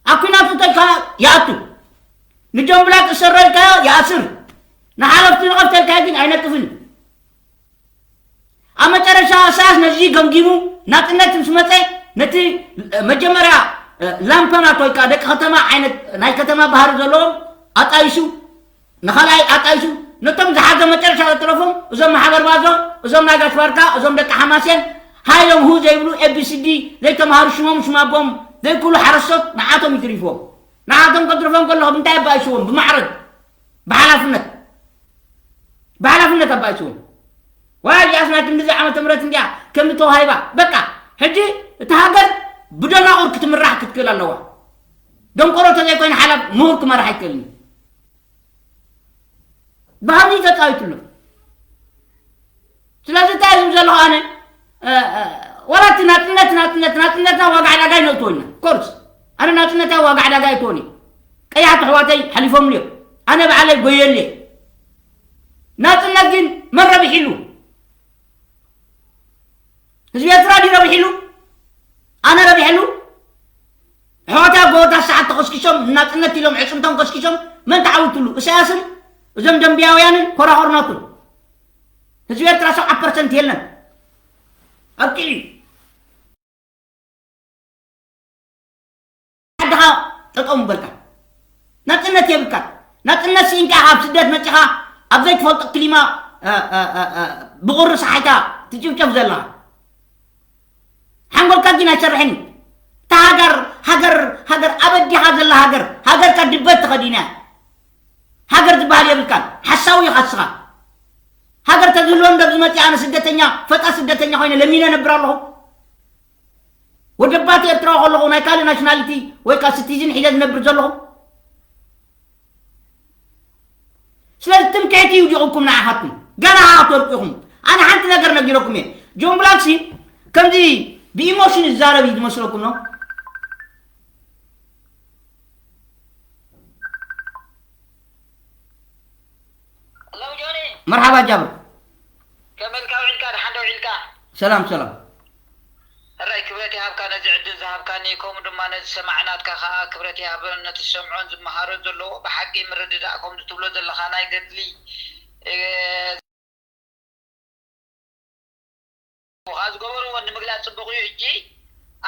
ኣብ ኲናት እንተልካ ይኣቱ። ንጆን ብላክ እሰሮ ኢልካዮ ይኣስር። ንሓለፍቲ ነቐፍቲ ኢልካዮ ግን ኣይነቅፍን እዩ። ኣብ መጨረሻ ኢሳያስ ነዚ ገምጊሙ ናጽነት ምስ መጸ ነቲ መጀመርያ ላምፐናት ወይ ከዓ ደቂ ከተማ ዓይነት ናይ ከተማ ባህሪ ዘለዎም ኣጣይሱ ንኻልኣይ ኣጣይሱ ነቶም ዝሓዘ መጨረሻ ዘጥረፎም እዞም ማሕበር ባዞ እዞም ናይ ጋሽ ባርካ እዞም ደቂ ሓማሴን ሃይሎም ሁ ዘይብሉ ኤቢሲዲ ዘይተምሃሩ ሽሞም ሽማቦም ዘይክሉ ሓረስቶት ንዓቶም ይትሪፍዎም ንዓቶም ከትርፎም ከለኹ ብምንታይ ኣባይስዎም ብማዕረግ ብሓላፍነት ብሓላፍነት ኣባይስዎም ዋይ እዚኣስ ናይ ክንድዚ ዓመተ ምህረት እንዲያ ከምዚ ተዋሂባ በቃ ሕጂ እቲ ሃገር ብደናቑር ክትምራሕ ክትክእል ኣለዋ ደንቆሮ ተዘይኮይነ ሓላፍ ምሁር ክመራሕ ኣይክእልን ብሃምዚ ተፃዊትሉ ስለዚ እንታይ ዝም ዘለኹ ኣነ ወላ እቲ ናፅነት ናፅነት ናፅነትና ዋጋ ዕዳጋ ይነእትዎ ኢና ኮርስ ኣነ ናፅነታ ዋጋ ዕዳጋ ኣይኮን እዩ ቀያሕቲ ኣሕዋተይ ሓሊፎምሉ እዮም ኣነ ባዕለይ ጎየሉ እየ ናፅነት ግን መን ረቢሕሉ ህዝቢ ኤርትራ ድዩ ረቢሕሉ ኣነ ረቢሐሉ ኣሕዋተይ ኣብ ጎቦታት ሰዓት ተኸስኪሶም ንናፅነት ኢሎም ዕፅምቶም ከስኪሶም መን ተዓውትሉ እሳያስን እዞም ደንብያውያንን ኮራኾርናቱን ህዝቢ ኤርትራ ሰብዓ ፐርሰንት የለን ኣብቂዑ እዩ ዓድኻ ጠጠው ምበልካ ናፅነት የብልካን ናፅነት ስኢንካ ኢኻ ኣብ ስደት መፂኻ ኣብ ዘይትፈልጦ ክሊማ ብቑሪ ሰሓይካ ትጭፍጨፍ ዘለኻ ሓንጎልካ ግን ኣይሰርሕን እዩ እታ ሃገር ሃገር ሃገር ኣበዲኻ ዘላ ሃገር ሃገርካ ድበት ተኸዲና ሃገር ዝበሃል የብልካን ሓሳዊ ኢኻ እስኻ ሃገር ተዝህልወ እንዶ ዝመፅእ ኣነ ስደተኛ ፈጣ ስደተኛ ኮይነ ለሚነ ነብር ኣለኹ ወደባት ኤርትራዊ ከለኹ ናይ ካልእ ናሽናሊቲ ወይ ከዓ ስቲዝን ሒዘ ዝነብር ዘለኹ ስለዚ ትምክሕቲ ይውዲቑኩም ንዓኻትኩም ገና ሃ ክትወድቁ ኢኹም ኣነ ሓንቲ ነገር ነጊረኩም እየ ጆን ብላክሲ ከምዚ ብኢሞሽን ዝዛረብ እዩ ዝመስለኩም ነው መርሓባ ጃብር ከመልካ ውዒልካ ድሓን ዶ ውዒልካ ሰላም ሰላም ሕራይ ክብረት ይሃብካ ነዚ ዕድል ዝሃብካኒ ከምኡ ድማ ነዚ ሰማዒ ናትካ ከዓ ክብረት ይሃበን ነቲ ዝሰምዖን ዝመሃሮን ዘለዎ ብሓቂ ምርድዳእ ከምዚ ትብሎ ዘለካ ናይ ገድሊ ካ ዝገበርዎ ንምግላፅ ፅቡቅ እዩ ሕጂ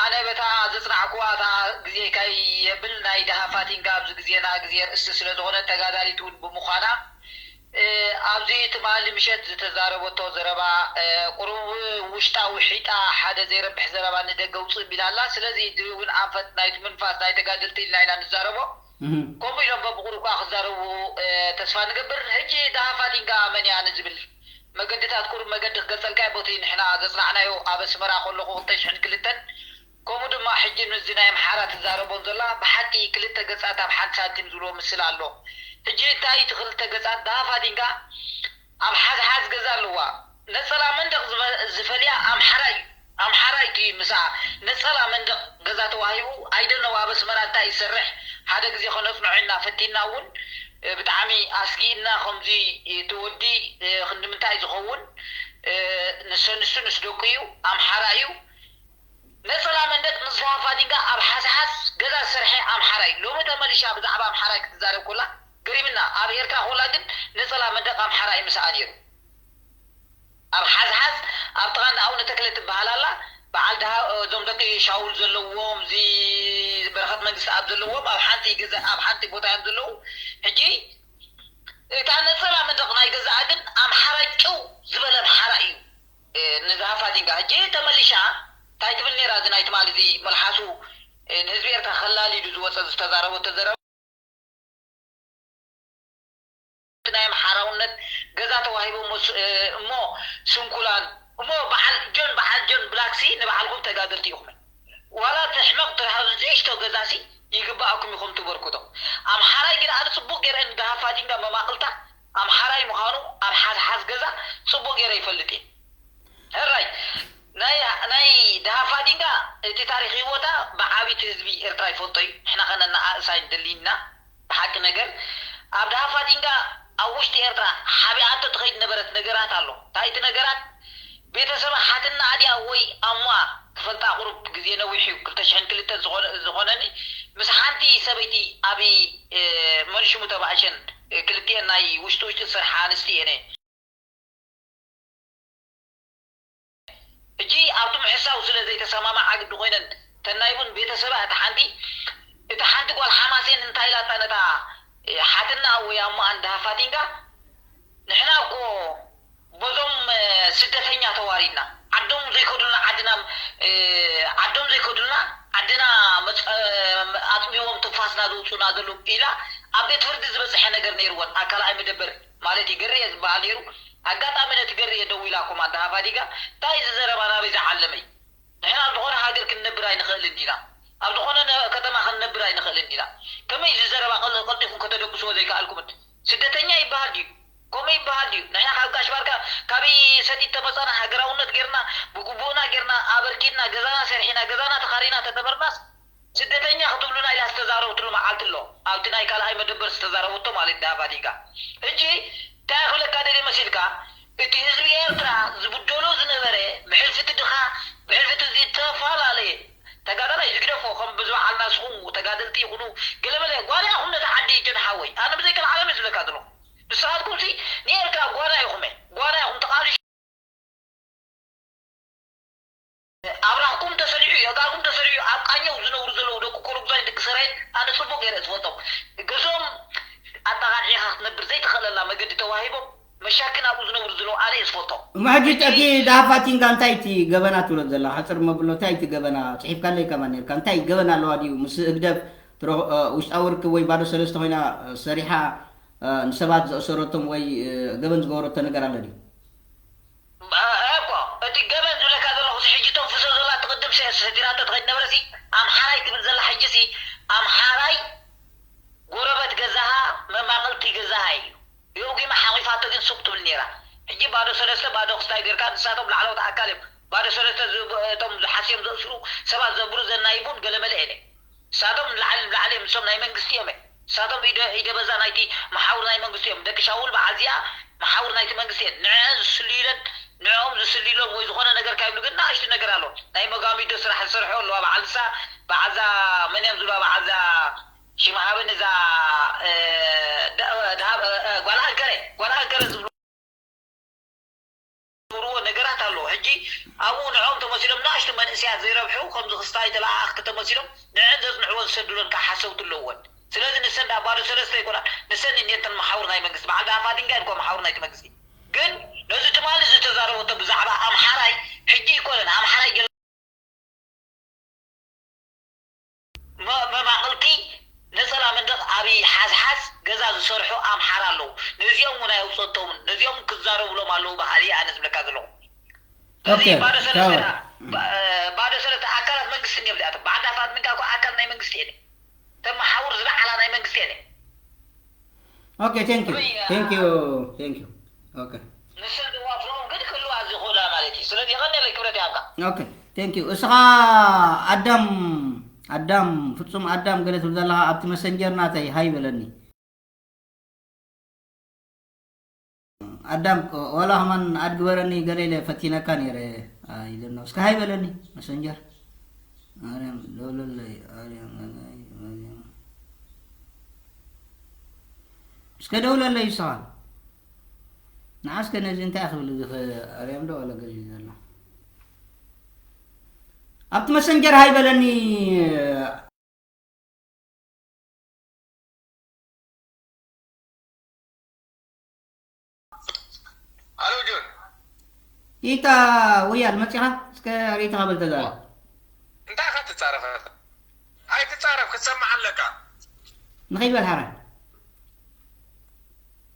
ኣነ በታ ዘፅናዕኩዋ እታ ግዜካ የብል ናይ ድሃ ፋቲንካ ኣብዚ ግዜና ግዜ ርእሲ ስለዝኮነ ተጋዳሊት እውን ብምኳና ኣብዚ ትማሊ ምሸት ዝተዛረበቶ ዘረባ ቁሩብ ውሽጣዊ ሒጣ ሓደ ዘይረብሕ ዘረባ ንደገ ውፅእ ቢላ ኣላ ስለዚ እዚ እውን ኣንፈት ናይቲ ምንፋስ ናይ ተጋደልቲ ኢልና ኢና ንዛረቦ ከምኡ ኢሎም በብቁሩብ ከዓ ክዛረቡ ተስፋ ንገብር ሕጂ ድሃ ፋቲንካ መን እያ ንዝብል መገድታት ቁሩብ መገዲ ክገልፀልካ እየ ቦቲ ንሕና ዘፅናዕናዮ ኣብ ኣስመራ ከለኹ ክልተ ሽሕን ክልተን ከምኡ ድማ ሕጂ ምስዚ ናይ ኣምሓራ ትዛረቦን ዘላ ብሓቂ ክልተ ገፃት ኣብ ሓንቲ ሳንቲም ዝብሎ ምስል ኣሎ ሕጂ እንታይ እቲ ክልተ ገፃት ድሃ ፋቲንካ ኣብ ሓዝሓዝ ገዛ ኣለዋ ነፀላ መንደቕ ዝፈ- ዝፈልያ ኣምሓራ እዩ ኣምሓራ እዩ እቲ ምስኣ ነፀላ መንደቕ ገዛ ተዋሂቡ ኣይደነው ኣብ ኣስመራ እንታይ ይሰርሕ ሓደ ግዜ ከነፅንዖ ኢና ፈቲና እውን ብጣዕሚ ኣስጊእና ከምዚ እቲ ወዲ ክንዲ ምንታይ ዝኸውን ንሰንሱ ንስደቁ እዩ ኣምሓራ እዩ ነፀላ መንደቅ ምስ ፋፋዲጋ ኣብ ሓስሓስ ገዛ ዝሰርሐ ኣምሓራይ ሎሚ ተመሊሻ ብዛዕባ ኣምሓራይ ክትዛረብ ኮላ ገሪምና ኣብ ኤርትራ ኮላ ግን ነፀላ መንደቅ ኣምሓራይ ምስኣ ነይሩ ኣብ ሓዝሓዝ ኣብ ጥቓ እንዳ ኣቡነ ተክለ ትበሃል ኣላ በዓል ድሃ እዞም ደቂ ሻውል ዘለዎም እዚ በረኸት መንግስቲ ኣብ ዘለዎም ኣብ ሓንቲ ገዛ ኣብ ሓንቲ ቦታ እዮም ዘለዉ ሕጂ እታ ነፀላ መንደቕ ናይ ገዛኣ ግን ኣምሓራይ ጭው ዝበለ ኣምሓራ እዩ ንዝሃፋቲንጋ ሕጂ ተመሊሻ እንታይ ትብል ነይራ እዚ ናይ ትማሊ እዚ መልሓሱ ንህዝቢ ኤርትራ ከላሊሉ ዝወፀ ዝተዛረቦ ተዘረበ ናይ ኣምሓራውነት ገዛ ተዋሂቦ እሞ ስንኩላን እሞ በዓል ጆን በዓል ጆን ብላክሲ ንባዕልኩም ተጋደልቲ ኢኹም ዋላ ትሕመቕ ትርሃብ ዘይሽቶ ገዛሲ ይግባኣኩም ኢኹም ትበርክቶ ኣምሓራይ ግን ኣነ ፅቡቅ ገይረ ንድሃፋቲንጋ መማቕልታ ኣምሓራይ ምዃኑ ኣብ ሓዝሓዝ ገዛ ፅቡቅ ገይረ ይፈልጥ እየ ሕራይ ናይ ናይ ድሃፋዲንጋ እቲ ታሪክ ህይወታ ብዓብይቲ ህዝቢ ኤርትራ ይፈልጦ እዩ ንሕና ከነናኣእሳ ይደልይና ብሓቂ ነገር ኣብ ደሃፋቲንጋ ኣብ ውሽጢ ኤርትራ ሓቢኣቶ ትኸይድ ነበረት ነገራት ኣሎ። እንታይ እቲ ነገራት? ቤተሰባ ሓትና ኣድያ ወይ ኣሙኣ ክፈልጣ ቁሩብ ግዜ ነዊሕ እዩ። ክልተ ሽሕን ክልተን ዝኾነ-፣ ዝኾነኒ ምስ ሓንቲ ሰበይቲ ኣብ፣ እ፣ መንሽሙ ተባእሸን፣ እ፣ ክልቲኤን ናይ ውሽጢ ውሽጢ ዝሰርሓ ኣንስቲ እየን። ሕጂ ኣብቲ ምሕሳው ስለ ዘይተሰማማዓ ግዲ ኮይነን ተናይቡን ቤተሰባ እታ ሓንቲ፣ እታ ሓንቲ ጓል ሓማሴን እንታይ ኢላታ ነታ፣ እ፣ ሓትና ወይ ኣሞኣን ደሃፋቲንጋ፣ ንሕና እኮ በዞም፣ እ፣ ስደተኛ ተዋሪድና፣ ዓዶም ዘይከዱልና ዓድና፣ እ፣ ዓዶም ዘይከዱልና ዓድና መጽ-፣ እ፣ ኣጥሚዎም ትንፋስና ዘውጹና ዘለዉ ኢላ ኣብ ቤት ፍርዲ ዝበጽሐ ነገር ነይርወን። ኣብ ካልኣይ መደበር ማለት እዩ ገርየ ዝበሃል ነይሩ። ኣጋጣሚ ነቲ ገርየ ደው ኢላ ኮማንዳ ሃፋዲጋ፣ እንታይ እዚ ዘረባ ናበይ ዝዓለመ እዩ? ንሕና ኣብ ዝኾነ ሃገር ክንነብር ኣይንኽእልን ዲና? ኣብ ዝኾነ ነ-፣ ከተማ ክንነብር ኣይንኽእልን ዲና? ከመይ እዚ ዘረባ ቀል-፣ ቀልጢፉም ከተደቅስዎ ዘይከኣልኩምን? ስደተኛ ይበሃል ድዩ? ከምኡ ይበሃል ድዩ? ንሕና ካብ ጋሽ ባርካ፣ ካበይ ሰቲት ተመጻና፣ ሃገራውነት ጌርና፣ ብግቡእና ጌርና፣ ኣበርኪትና፣ ገዛና ሰሪሕና፣ ገዛና ተኻሪና ተተበርናስ፣ ስደተኛ ክትብሉና ኢላ ዝተዛረበትሉ መዓልቲ ኣሎ። ኣብቲ ናይ ካልኣይ መደበር ዝተዛረበቶ ማለት ዳፋዲጋ። ሕጂ እንታይ ክብለካ ደልየ መሲልካ? እቲ ህዝቢ ኤርትራ ዝብደሎ ዝነበረ ብሕልፊ እቲ ድኻ፣ ብሕልፊ እቲ ዝተፈላለየ ተጋዳላይ ዝግደፎ፣ ከም ብዝበዓል ናስኹም ተጋደልቲ ይኹኑ ገለመለ፣ ጓና ኢኹም ነቲ ዓዲ ጀን ሓወይ። ኣነ ብዘይ ካልዓለም እየ ዝብለካ ዘለኹ። ንስኻትኩም ሲ ንኤርትራ ጓና ኢኹም፣ ጓና ኢኹም ተቓልሹ። ኣብራኽኩም ተሰሪዑ፣ የጋርኩም ተሰሪዑ፣ ኣብ ቃኘው ዝነብሩ ዘለዉ ደቂ ኮረጉዛይ፣ ደቂ ሰራይን ኣነ ጽቡቕ ገይረ እየ ዝፈልጦም። ገዝኦም ኣጠቓሊዕኻ ክትነብር ዘይትኽእለላ መገዲ ተዋሂቦም፣ መሻክን ኣብኡ ዝነብሩ ዘለዉ ኣነ እየ ዝፈልጦም። እሞ ሕጂ እቲ ዳፋቲንጋ እንታይ እቲ ገበና ትብሎ ዘላ? ሓጽር መብሎ እንታይ እቲ ገበና? ጽሒፍካለይ ከማን ነርካ። እንታይ ገበና ኣለዋ ድዩ? ምስ ህግደፍ ትረ-፣ እ፣ ውሽጣዊ ርክብ ወይ ባዶ ሰለስተ ኮይና፣ እ፣ ሰሪሓ፣ እ፣ ንሰባት ዘእሰረቶም ወይ፣ እ፣ ገበን ዝገበረቶ ነገር ኣሎ ድዩ? እ፣ እኮ፣ እቲ ገበን ዝብለካ ዘለኹ፣ እዚ ሕጂ ተንፍሶ ዘላ፣ ትቕድም ሰ-፣ ሰቲራቶ ትኸይድ ነበረሲ፣ ኣምሓራይ ትብል ዘላ፣ ሕጂሲ፣ ኣምሓራይ ጎረበት ገዛኻ፣ መማቕልቲ ገዛኻ እዩ። የውጊማ ሓቒፋቶ ግን ሱቕ ትብል ነይራ። ሕጂ ባዶ ሰለስተ፣ ባዶ ክስታይ ጌርካ፣ ንሳቶም ላዕለዎት ኣካል እዮም። ባዶ ሰለስተ ዝብ-፣ እቶም ዝሓስዮም ዘእስሩ ሰባት ዘብሩ ዘናይቡን ገለመለ እየ። ንሳቶም ላዕሊ ላዕሊ እዮም፣ ንሶም ናይ መንግስቲ እዮም። ንሳቶም ኢደ፣ ኢደ በዛ ናይቲ መሓውር ናይ መንግስቲ እዮም። ደቂ ሻውል በዓል እዚኣ መሓውር ናይቲ መንግስቲ እየን። ንዕአን ዝስልዩለን፣ ንዕኦም ዝስልዩሎም ወይ ዝኾነ ነገር ካይብሉ ግን ንኣሽቱ ነገር ኣሎ። ናይ መጋሚዶ ስራሕ ዝሰርሑ ኣለዋ። በዓል ንሳ፣ በዓል እዛ መን እዮም ዝብልዋ? በዓል እዛ ሽም ሃበኒ እዛ፣ እ፣ ዳ-፣ ዳሃብ፣ እ፣ እ፣ ጓል ኣገረ፣ ጓል ኣገረ ዝብሉ ዝገብርዎ ነገራት ኣለዎ። ሕጂ ኣብኡ ንዕኦም ተመሲሎም ንኣሽቱ መንእሰያት ዘይረብሑ ከምዚ ክስታይ ተለኣኣኽቲ ተመሲሎም ንዕን ዘጽንዕዎ ዝሰድሎን ከዓ ሓሰውቲ ኣለዎን። ስለዚ ንሰን ደኣ ባዶ ሰለስተ ኣይኮናን። ንሰን እኔተን መሓውር ናይ መንግስቲ። በዓል ደኣ ፋቲንጋ እኮ መሓውር ናይቲ መንግስቲ። ግን ነዚ ትማሊ ዝተዛረበቶ ብዛዕባ ኣምሓራይ ሕጂ ኣይኮነን። ኣምሓራይ ገለ መ-፣ መማቕልቲ ነጸላ መንደቕ ኣብይ ሓዝሓዝ ገዛ ዝሰርሑ ኣምሓራ ኣለዉ። ነዚኦም እውን ኣየውጸቶምን፣ ነዚኦም ክዛረቡሎም ኣለዉ በሃሊ ኣነ ዝብለካ ዘለኹ። እዚ ኦኬ፣ ባዶ ሰለስተ፣ ቻው። ባ-፣ ባዶ ሰለስተ ኣካላት መንግስቲ እዮም እዚኣቶም። በዓል ዳፋት ምንካ እኮ ኣካል ናይ መንግስቲ እየን። ተመሓውር ዝለዓላ ናይ መንግስቲ እየን። ኦኬ፣ ቴንክ ዩ፣ ቴንክ ዩ፣ ቴንክ ዩ። ኦኬ። ንሰን ዝዋፍሮም ግን ክህልዋ ዝኽእላ ማለት እዩ። ስለዚ የቐንየለይ፣ ክብረት ይሃብካ። ኦኬ፣ ቴንክ ዩ። እስኻ ኣዳም፣ ኣዳም፣ ፍጹም ኣዳም ገለ ትብል ዘለኻ ኣብቲ መሰንጀር ናተይ ሃይ በለኒ። ኣዳም፣ ዋላ ከማን ኣድ ግበረኒ ገለ ኢለ ፈቲነካ ነይረ። ኣይ፣ ደኖ። እስከ ሃይ በለኒ፣ መሰንጀር። ኣርያም፣ ደውለለይ፣ ኣርያም፣ ኣርያም። እስከ ደውለለይ፣ ይስኻ። ንዓ እስከ ነዚ እንታይ ክብል ዝኽእል? ኣርያም ዶ ዋላ ገለ እዩ ዘሎ? ኣብቲ መሰንጀር ሃይ በለኒ። ኣሎ ጆን። ኢታ ወያል መጺኻ? እስከ ሪኢቶኻ በል ተዛረብ። እንታይ ኢኻ ትጻረፍ? ኣይትጻረፍ፣ ክትሰምዕ ኣለካ። ንኸይድ በል ሓራይ።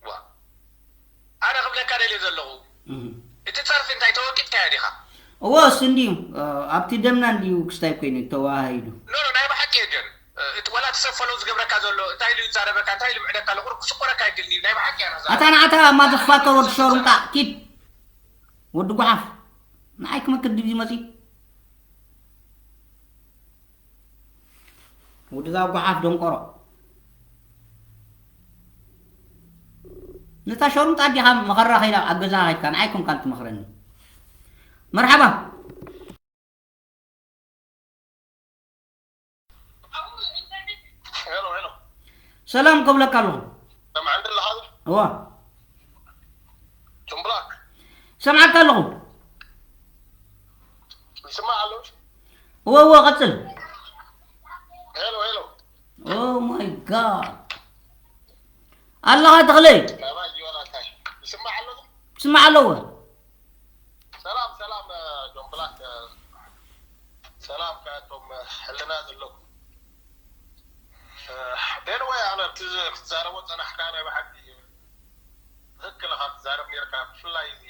ዋ። ኣነ ክብለካ ደልየ ዘለኹ። እህ። እቲ ጸርፊ እንታይ ተወቂጥካዮ ዲኻ? እወ፣ እሱ እንድዩ፣ እ፣ ኣብቲ ደምና እንድዩ ክስታይ ኮይኑ ተዋሃሂዱ። ኖ፣ ኖ፣ ናይ ብሓቂ እየ ጆን። እ፣ እቲ ዋላ እቲ ሰብ ፎሎው ዝገብረካ ዘሎ፣ እንታይ ኢሉ ይዛረበካ፣ እንታይ ኢሉ ይምዕደካ ኣሎ፣ ቁሩብ ክስቆረካ ይድል እዩ። ናይ ብሓቂ እየ ኣነ ክዛረብ። ኣታ ንዓታ ማደፋከር ወዲ ሸሩምጣ፣ ኪድ። ወዲ ጓሓፍ። ንዓይ ክመክር ድዩ መጺኡ? ወዲ እዛ ጓሓፍ ደንቆሮ። ነታ ሸርሙጣ ኣዴኻ መኸራ ከይዳ ኣብ ገዛኻ ከይድካ ንዓይ ኮንካ ትመኽረኒ። መርሓባ። ሄሎ ሄሎ ሰላም ከብለካ ኣለኹ። ሰምዓኒ ኣለኻ? እዋ ጆን ብላክ ሰምዓካ ኣለኹ። ይስማዕ ኣሎ? እወ እወ ቀጽል። ሄሎ ሄሎ Oh my God ኣለኻ ተኽለይ። ናባይ ዮናታይ ይስማዕ ኣሎ? ስማዕ ኣለዎ። ሰላም ሰላም ጆን ብላክ፣ ሰላም ካቶም ሕልና ዘለኩም። በንወይ ኣነ እቲ ክትዛረቦ ፀናሕካ ናይ ብሓቂ ትክክል ኢኻ ትዛረብ ነርካ። ብፍላይ እዚ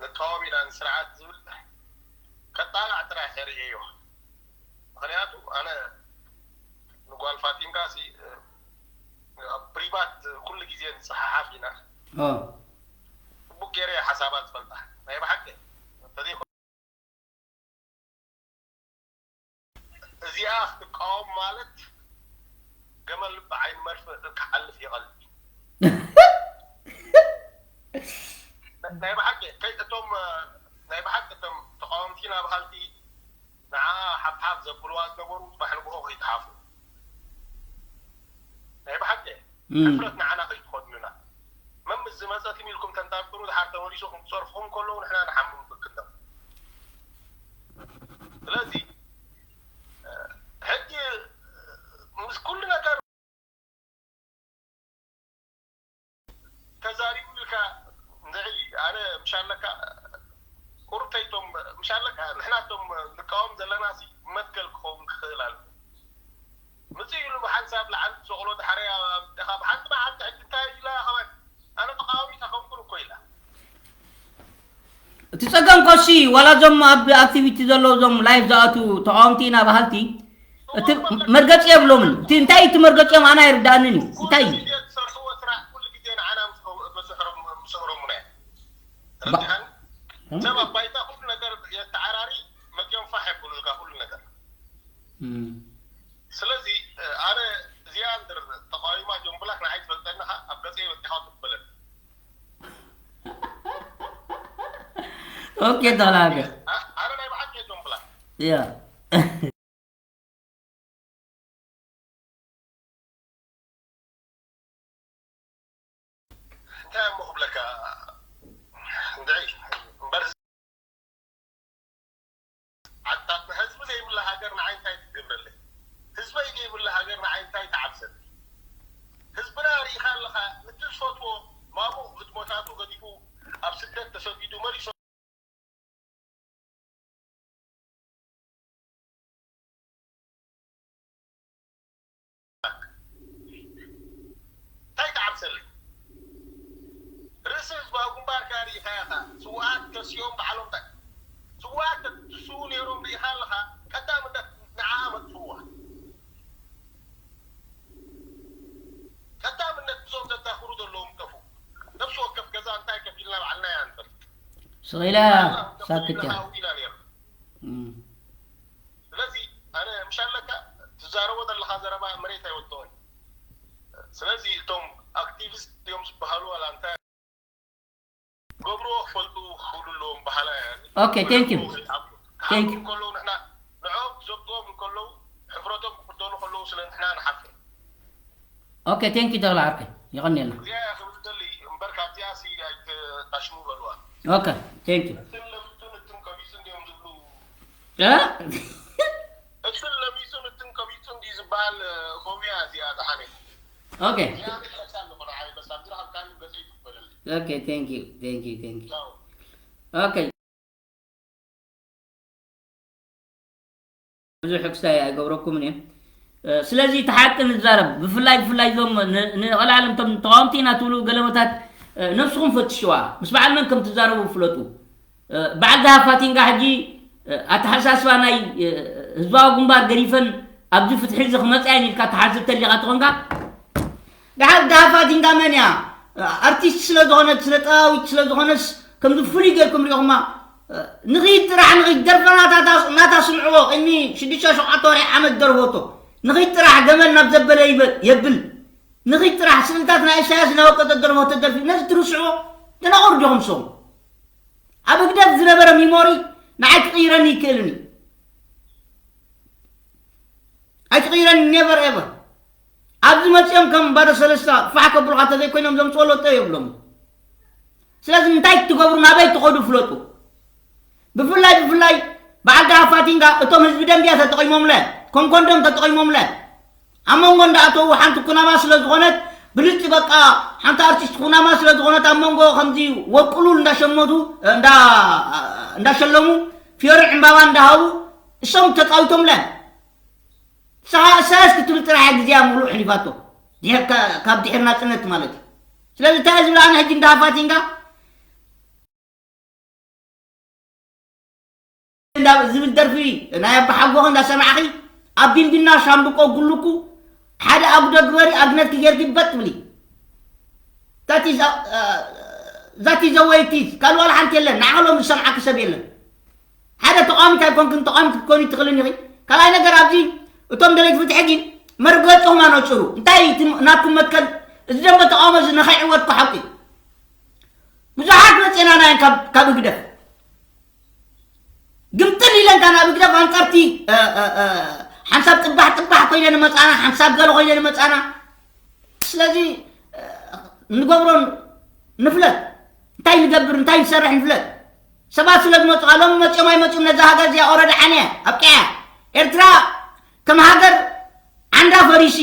ንቃወም ኢና ንስርዓት ዝብል ከጣላዕ ጥራሕ ርእየዮ። ምክንያቱ ኣነ ንጓል ፋቲንካ ሲ ኣብ ፕሪቫት ኩሉ ግዜ ንፀሓሓፍ ኢና። ኦ ጽቡቅ ገይረ እየ ሓሳባ ዝፈልጣ ናይ ብሓቂ እንተዘይኮ እዚኣ ክትቃወም ማለት ገመል ብዓይኒ መርፍእ ክሓልፍ ይቐል። ናይ ብሓቂ ከይ እቶም ናይ ብሓቂ እቶም ተቃወምቲ ናብ ሃልቲ ንዓ ሓፍሓፍ ዘብልዋ ዝነበሩ ጽባሕ ንግሆ ከይትሓፉ ናይ ብሓቂ ሕፍረት ንዓና ከይትኸድኑና። መምስ ዝመጸትም ኢልኩም ተንጣርጥሩ ድሓር ተመሊሱኹም ክጸርፍኹም ከለዉ ንሕና ንሓምም ብክንደም። ስለዚ ሕጂ ምስ ኩሉ ነገር ተዛሪቡ ኢልካ ንዒ ኣነ ምሽ ኣለካ ቁርተይቶም ምሽ ኣለካ ንሕናቶም ንቃወም ዘለና ሲ መትከል ክኸውን ክኽእል ኣሎ። ምጽእ ኢሉ ብሓንሳብ ለዓል ሰቕሎ ድሓረይ ኣምጥኻ ብሓንቲ መዓልቲ ሕጂ እንታይ ኢላ ከማን ኣነ ተቃዋሚት ኣኸንኩን እኮ ኢላ። እቲ ጸገም ኮሲ ዋላ እዞም ኣብ ኣብ ቲቪ ዘለዉ እዞም ላይፍ ዝኣቱ ተቃወምቲ ኢና በሃልቲ እቲ መርገጺ የብሎምን። እቲ እንታይ እቲ መርገጺኦም ኣና ይርዳእንን እዩ። እንታይ እዩ? ዝሰርሕዎ ስራሕ ኩሉ ግዜ ንዓና ምስሕሮሙና ረዲኻን ሰብ ኣብ ባይታ ኩሉ ነገር የተዓራሪ መፅኦም ፋሕ የብሉልካ ኩሉ ነገር። ስለዚ ኣነ እዚኣ እንድር ተቃዊማ ጆምብላክ ንዓይ ትፈልጠኒ ካ ኣብ ገፀ ወዲኻ ትበለኒ። ኦኬ ተላገ ኣነ ናይ ብሓቂ ጆምብላክ ያ እንታይ እሞ ክብለካ እንድዒ እምበር ዓድታትና ህዝቢ ዘይብላ ሃገር ንዓይ እንታይ ትገብረለይ? ህዝበይ ዘይብላ ሃገር ንዓይ እንታይ ትዓብሰለይ? ህዝብና ርኢኻ ኣለኻ እቲ ዝፈትዎ ማሙ ህድሞታቱ ገዲፉ ኣብ ስደት ተሰዲዱ መሊሱ እንታይ ትዓብሰለይ? ርእሲ ህዝባዊ ግንባር ከኣ ርኢኻዮ ኢኻ። ስውኣት ከሲኦም ባዕሎም እንታይ ስውኣት ተስኡ ነይሮም ርኢኻ ኣለኻ። ቀዳምነት ንዓኣ መጥፍዋ። ቀዳምነት እዞም ዘዳኽሩ ዘለዉ ምጠፉ። ነፍሲ ወከፍ ገዛ እንታይ ከፊልና ባዕልና ኢና ንፈልጥ። ስቕ ኢላ ባዕልና ከፊልና ሳክት እያ። ሃው ኢና ነይሩ። እም። ስለዚ ኣነ ምሽ ኣለካ ትዛረቦ ዘለኻ ዘረባ መሬት ኣይወድቕን። ስለዚ እቶም ኣክቲቪስት እዮም ዝበሃሉ ዋላ እንታይ ገብርዎ ክፈልጡ ክኽእሉ ኣለዎም በሃላ እያ። ኦኬ፣ thank you። ክሓፍሩ Thank you። እንከለዉ ንሕና ንዕኦም ዘብጥዎም እንከለዉ ሕፍረቶም ክኽደኑ ከለዉ ስለ ንሕና ንሓፍር። ኦኬ፣ thank you ተኽለ ዓርከይ፣ የቐንየልና። እዚኣ እያ ክብል ዝደሊ እምበር ካብዚኣ ሲ ኣይትታሽሙ በልዋ። ኦኬ፣ thank you። እትን ለሚቱን እትን ከቢሱን እዮም ዝብሉ። እ? እትን ለሚሱን እትን ከቢሱን ድዩ ዝበሃል ከምኡ እያ እዚኣ ዝሓነ። ኦኬ፣ እዚኣ ንሕረሳ ኣለኹ ንዓይ በስ ኣብ ዝረኸብካኒ ገፀይ ትበለለይ። ኦኬ፣ thank you፣ thank you፣ thank you። ቻው። ኦኬ። ብዙሕ ክስታይ ኣይገብረኩምን እየ። እ፣ ስለዚ እቲ ሓቂ ንዛረብ። ብፍላይ፣ ብፍላይ እዞም ን-፣ ንቐልዓለም እቶም ተቃወምቲ ኢና ትብሉ ገለመታት፣ እ፣ ነብስኹም ፈትሽዋ። ምስ በዓል መን ከም ትዛረቡ ፍለጡ። እ፣ በዓል ደሃብ ፋቲንጋ ሕጂ፣ እ፣ ኣተሓሳስባ ናይ፣ እ፣ ህዝባዊ ግንባር ገዲፈን ኣብዚ ፍትሒ እዚ ክመጻ እየን ኢልካ ትሓስብ ተሊኻ ትኾንካ፣ ደሓር ደሃብ ፋቲንጋ መን እያ? ኣርቲስት ስለ ዝኾነት፣ ስነ ጥበባዊት ስለ ዝኾነስ ከምዚ ፍሉይ ጌርኩም ሪኦኹማ። ንኺድ ጥራሕ ንኺድ ደርፈ ናታ ናታ ስምዕዎ። ቅድሚ ሽዱሽተ ሸውዓተ ወርሒ ዓመት ደርፈቶ። ንኺድ ጥራሕ ገመል ናብ ዘበለ ይበ-፣ የብል። ንኺድ ጥራሕ ስእልታት ናይ ኢሳያስ እናወቀጠ ደርፎ ተደርፊ ነዚ ትርስዕዎ ደናቑር ዲኹም ንስኹም? ኣብ ህግደፍ ዝነበረ ሚሞሪ ንዓይ ክቕይረኒ ይክእልን እዩ። ኣይክቕይረኒ፣ ኔቨር ኤቨር። ኣብዚ መፂኦም ከም ባዶ ሰለስታ ፋሕ ከብሉኻ ተዘይኮይኖም ዘምፅኦ ለውጢ የብሎም። ስለዚ እንታይ ትገብሩ ናበይ ትኸዱ ፍለጡ። ብፍላይ ብፍላይ በዓል ደሃፋቲንጋ እቶም ህዝቢ ደንቢያ ተጠቒሞምለ፣ ኮንኮንዶም ተጠቒሞምለ። ኣብ መንጎ እንዳኣተዉ ሓንቲ ኩናማ ስለ ዝኾነት ብልጭ በቃ ሓንቲ ኣርቲስት ኩናማ ስለ ዝኾነት ኣብ መንጎ ከምዚ ወርቁሉል እንዳሸመቱ እንዳ እንዳሸለሙ ፊዮሪ ዕምባባ እንዳሃቡ እሶም ተጻዊቶምለን። ሰሓ እሳያስ ክትብል ጥራሕ ግዜያ ሙሉእ ሕሊፋቶ ድሕር ካ- ካብ ድሕር ናጽነት ማለት እዩ። ስለዚ እንታይ ዝብል ኣነ ሕጂ እንዳሃፋቲንጋ እንዳ ዝብል ደርፊ ናይ ኣባሓጎኺ እንዳሰማዕኺ ኣብ ቢንቢና ሻምብቆ ጉልኩ ሓደ ኣጉዶ ግበሪ ኣግነትኪ ጌርኪ በጥ ብሊ። That is, uh, that is the way it is። ካልእ ዋላ ሓንቲ የለን። ንዓሎም ዝሰምዓኪ ሰብ የለን። ሓደ ተቃዋሚ እንታይ ኮንክን ተቃዋሚ ክትኮኒ ትኽእልን ኢኺ። ካልኣይ ነገር ኣብዚ እቶም ደለይቲ ፍትሒ ግን መርገጽኹም ኣነጽሩ። እንታይ እቲ ናትኩም መትከል እዚ ደንበ ተቃውሞ እዚ ንኸይዕወት ክሓቂ ብዙሓት መጽና ናየን ካብ ካብ ህግደፍ ግምጥል ኢለን ካብ ናብ ህግደፍ ኣንጻርቲ ሓንሳብ ጥባሕ ጥባሕ ኮይነ ንመጻና ሓንሳብ ገለ ኮይነ ንመጻና ስለዚ ንገብሮን ንፍለጥ እንታይ ንገብር እንታይ ንሰርሕ ንፍለጥ ሰባት ስለ ዝመፁ ሎም መፅኦም ኣይመፁም ነዛ ሃገር እዚኣ ኦረዲ ዓንያ ኣብቅያ ኤርትራ ከም ሃገር ዓንዳ ፈሪሲ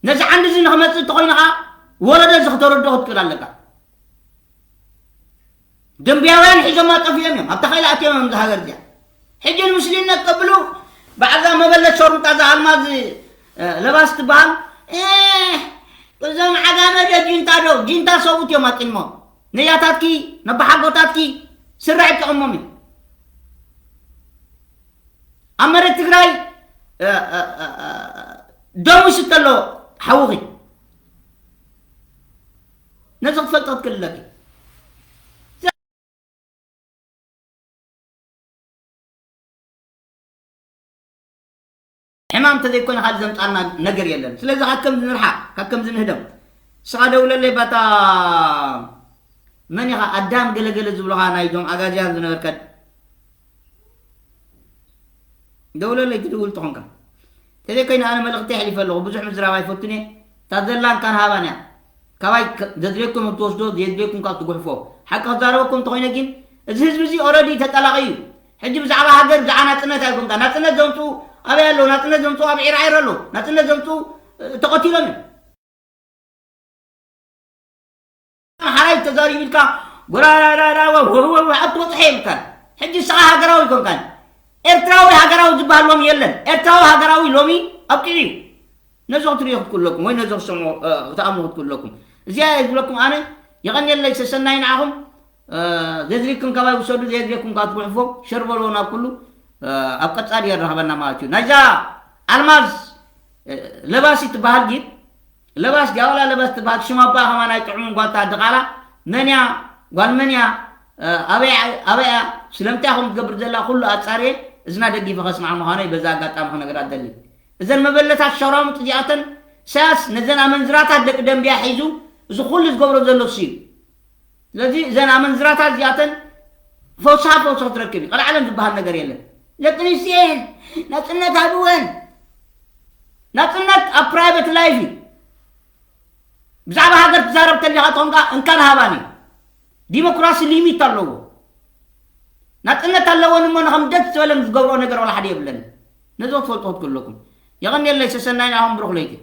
ነዚ ዓንዲ እዚ ንክመፅእ እንተኮይኑ ከዓ ወለዶ እዚ ክተረድኦ ክትክእል ኣለካ ደንብያውያን ሒዞማ ጠፊኦም እዮም ኣብታ ከይላ ኣትዮም እዮም እዛ ሃገር እዚኣ ሕጂ ንምስሊነት ቀብሉ ባዕዛ መበለት ሸሩጣ እዛ ኣልማዝ ለባስ ትበሃል እዞም ዓጋመ ዶ ጂንታ ዶ ጂንታ ሰብኡት እዮም ኣቂሞም ነያታትኪ ነባሓጎታትኪ ስራሕ ይጠቐሞም እዩ ኣብ መሬት ትግራይ ደሙ ይስተ ኣሎ ሓውኺ ነዚ ክትፈልጦ ክትክእል ኣለኪ ሕማም እንተዘይኮነ ካልእ ዘምፃና ነገር የለን ስለዚ ካብ ከምዚ ንርሓቅ ካብ ከምዚ ንህደም ስኻ ደውለለይ ባታ መን ኢኻ ኣዳም ገለገለ ዝብሉኻ ናይዞም ኣጋዝያን ዝነበርከ ደውለለይ ትድውል ተኾንካ ተዘይኮይነ ኣነ መልእኽቲ የሕሊፈ ኣለኹ ብዙሕ ምዝራብ ኣይፈቱን እየ እታ ዘላን ካን ሃባን እያ ካባይ ዘድልየኩም ትወስዶ ዘየድልየኩም ካብ ትጉሕፎ ሓቂ ክዛረበኩም እንተኾይነ ግን እዚ ህዝቢ እዚ ኦረዲ ተጠላቒ እዩ ሕጂ ብዛዕባ ሃገር ብዛዕባ ናፅነት ኣይኮንካ ናፅነት ዘምፅኡ ኣበይ ኣለዉ ናፅነት ዘምፅኡ ኣብ ዒራዒር ኣለዉ ናፅነት ዘምፅኡ ተቐቲሎም እዮም ሓራይ ተዛሪቡ ኢልካ ጎራራራራ ወወወወ ኣብ ትበፅሐ የብልካን ሕጂ ንስኻ ሃገራዊ ኣይኮንካን ኤርትራዊ ሃገራዊ ዝበሃል ሎሚ የለን ኤርትራዊ ሃገራዊ ሎሚ ኣብቂዑ እዩ ነዚ ክትሪኦ ክትክእለኩም ወይ ነዚ ክትሰምዑ ክትኣምኑ ክትክእለኩም እዚኣ እየ ዝብለኩም ኣነ የቐንየለይ ሰሰናይ ንዓኹም ዘድልኩም ካባይ ውሰዱ ዘድልኩም ካብ ትጉሕፎ ሸር በልዎ ናብ ኩሉ ኣብ ቀጻሊ የራኽበና ማለት እዩ ናይዛ ኣልማዝ ለባሲ ትበሃል ግን ለባስ ዲያውላ ለባስ ትበሃል ሽም ኣባ ከማን ኣይጥዕሙን ጓልታ ኣዲ ቃላ መን እያ ጓል መን እያ ኣበይ ኣበይ እያ ስለምንታይ ከም ትገብር ዘላ ኩሉ ኣጻርየ እዝና ደጊፈ ከስምዓ ምዃነይ በዛ ኣጋጣሚ ክነግራ እደሊ እዘን መበለታት ሸራሙጥ እዚኣተን ኢሳያስ ነዘን ኣመንዝራታት ደቂ ደንብያ ሒዙ እዚ ኩሉ ዝገብሮ ዘሎ እሱ እዩ ስለዚ እዘን ኣመንዝራታት እዚኣተን ፈውስኻ ፈውሲ ክትረክብ እዩ ቀልዓለም ዝበሃል ነገር የለን ደቂ ኣንስትየን ናፅነት ሃብወን ናፅነት ኣብ private life እዩ ብዛዕባ ሃገር ትዛረብ ተሊኻ ተኾንካ እንካን ሃባን እዩ ዲሞክራሲ ሊሚት ኣለዎ ናፅነት ኣለወን እሞ ንኸም ደስ ዝበለን ዝገብሮ ነገር ዋላ ሓደ የብለን ነዞ ትፈልጦ ክትክእለኩም የቐንየለይ ሰሰናይ ንኣኹም ብሩኽ ለይቲ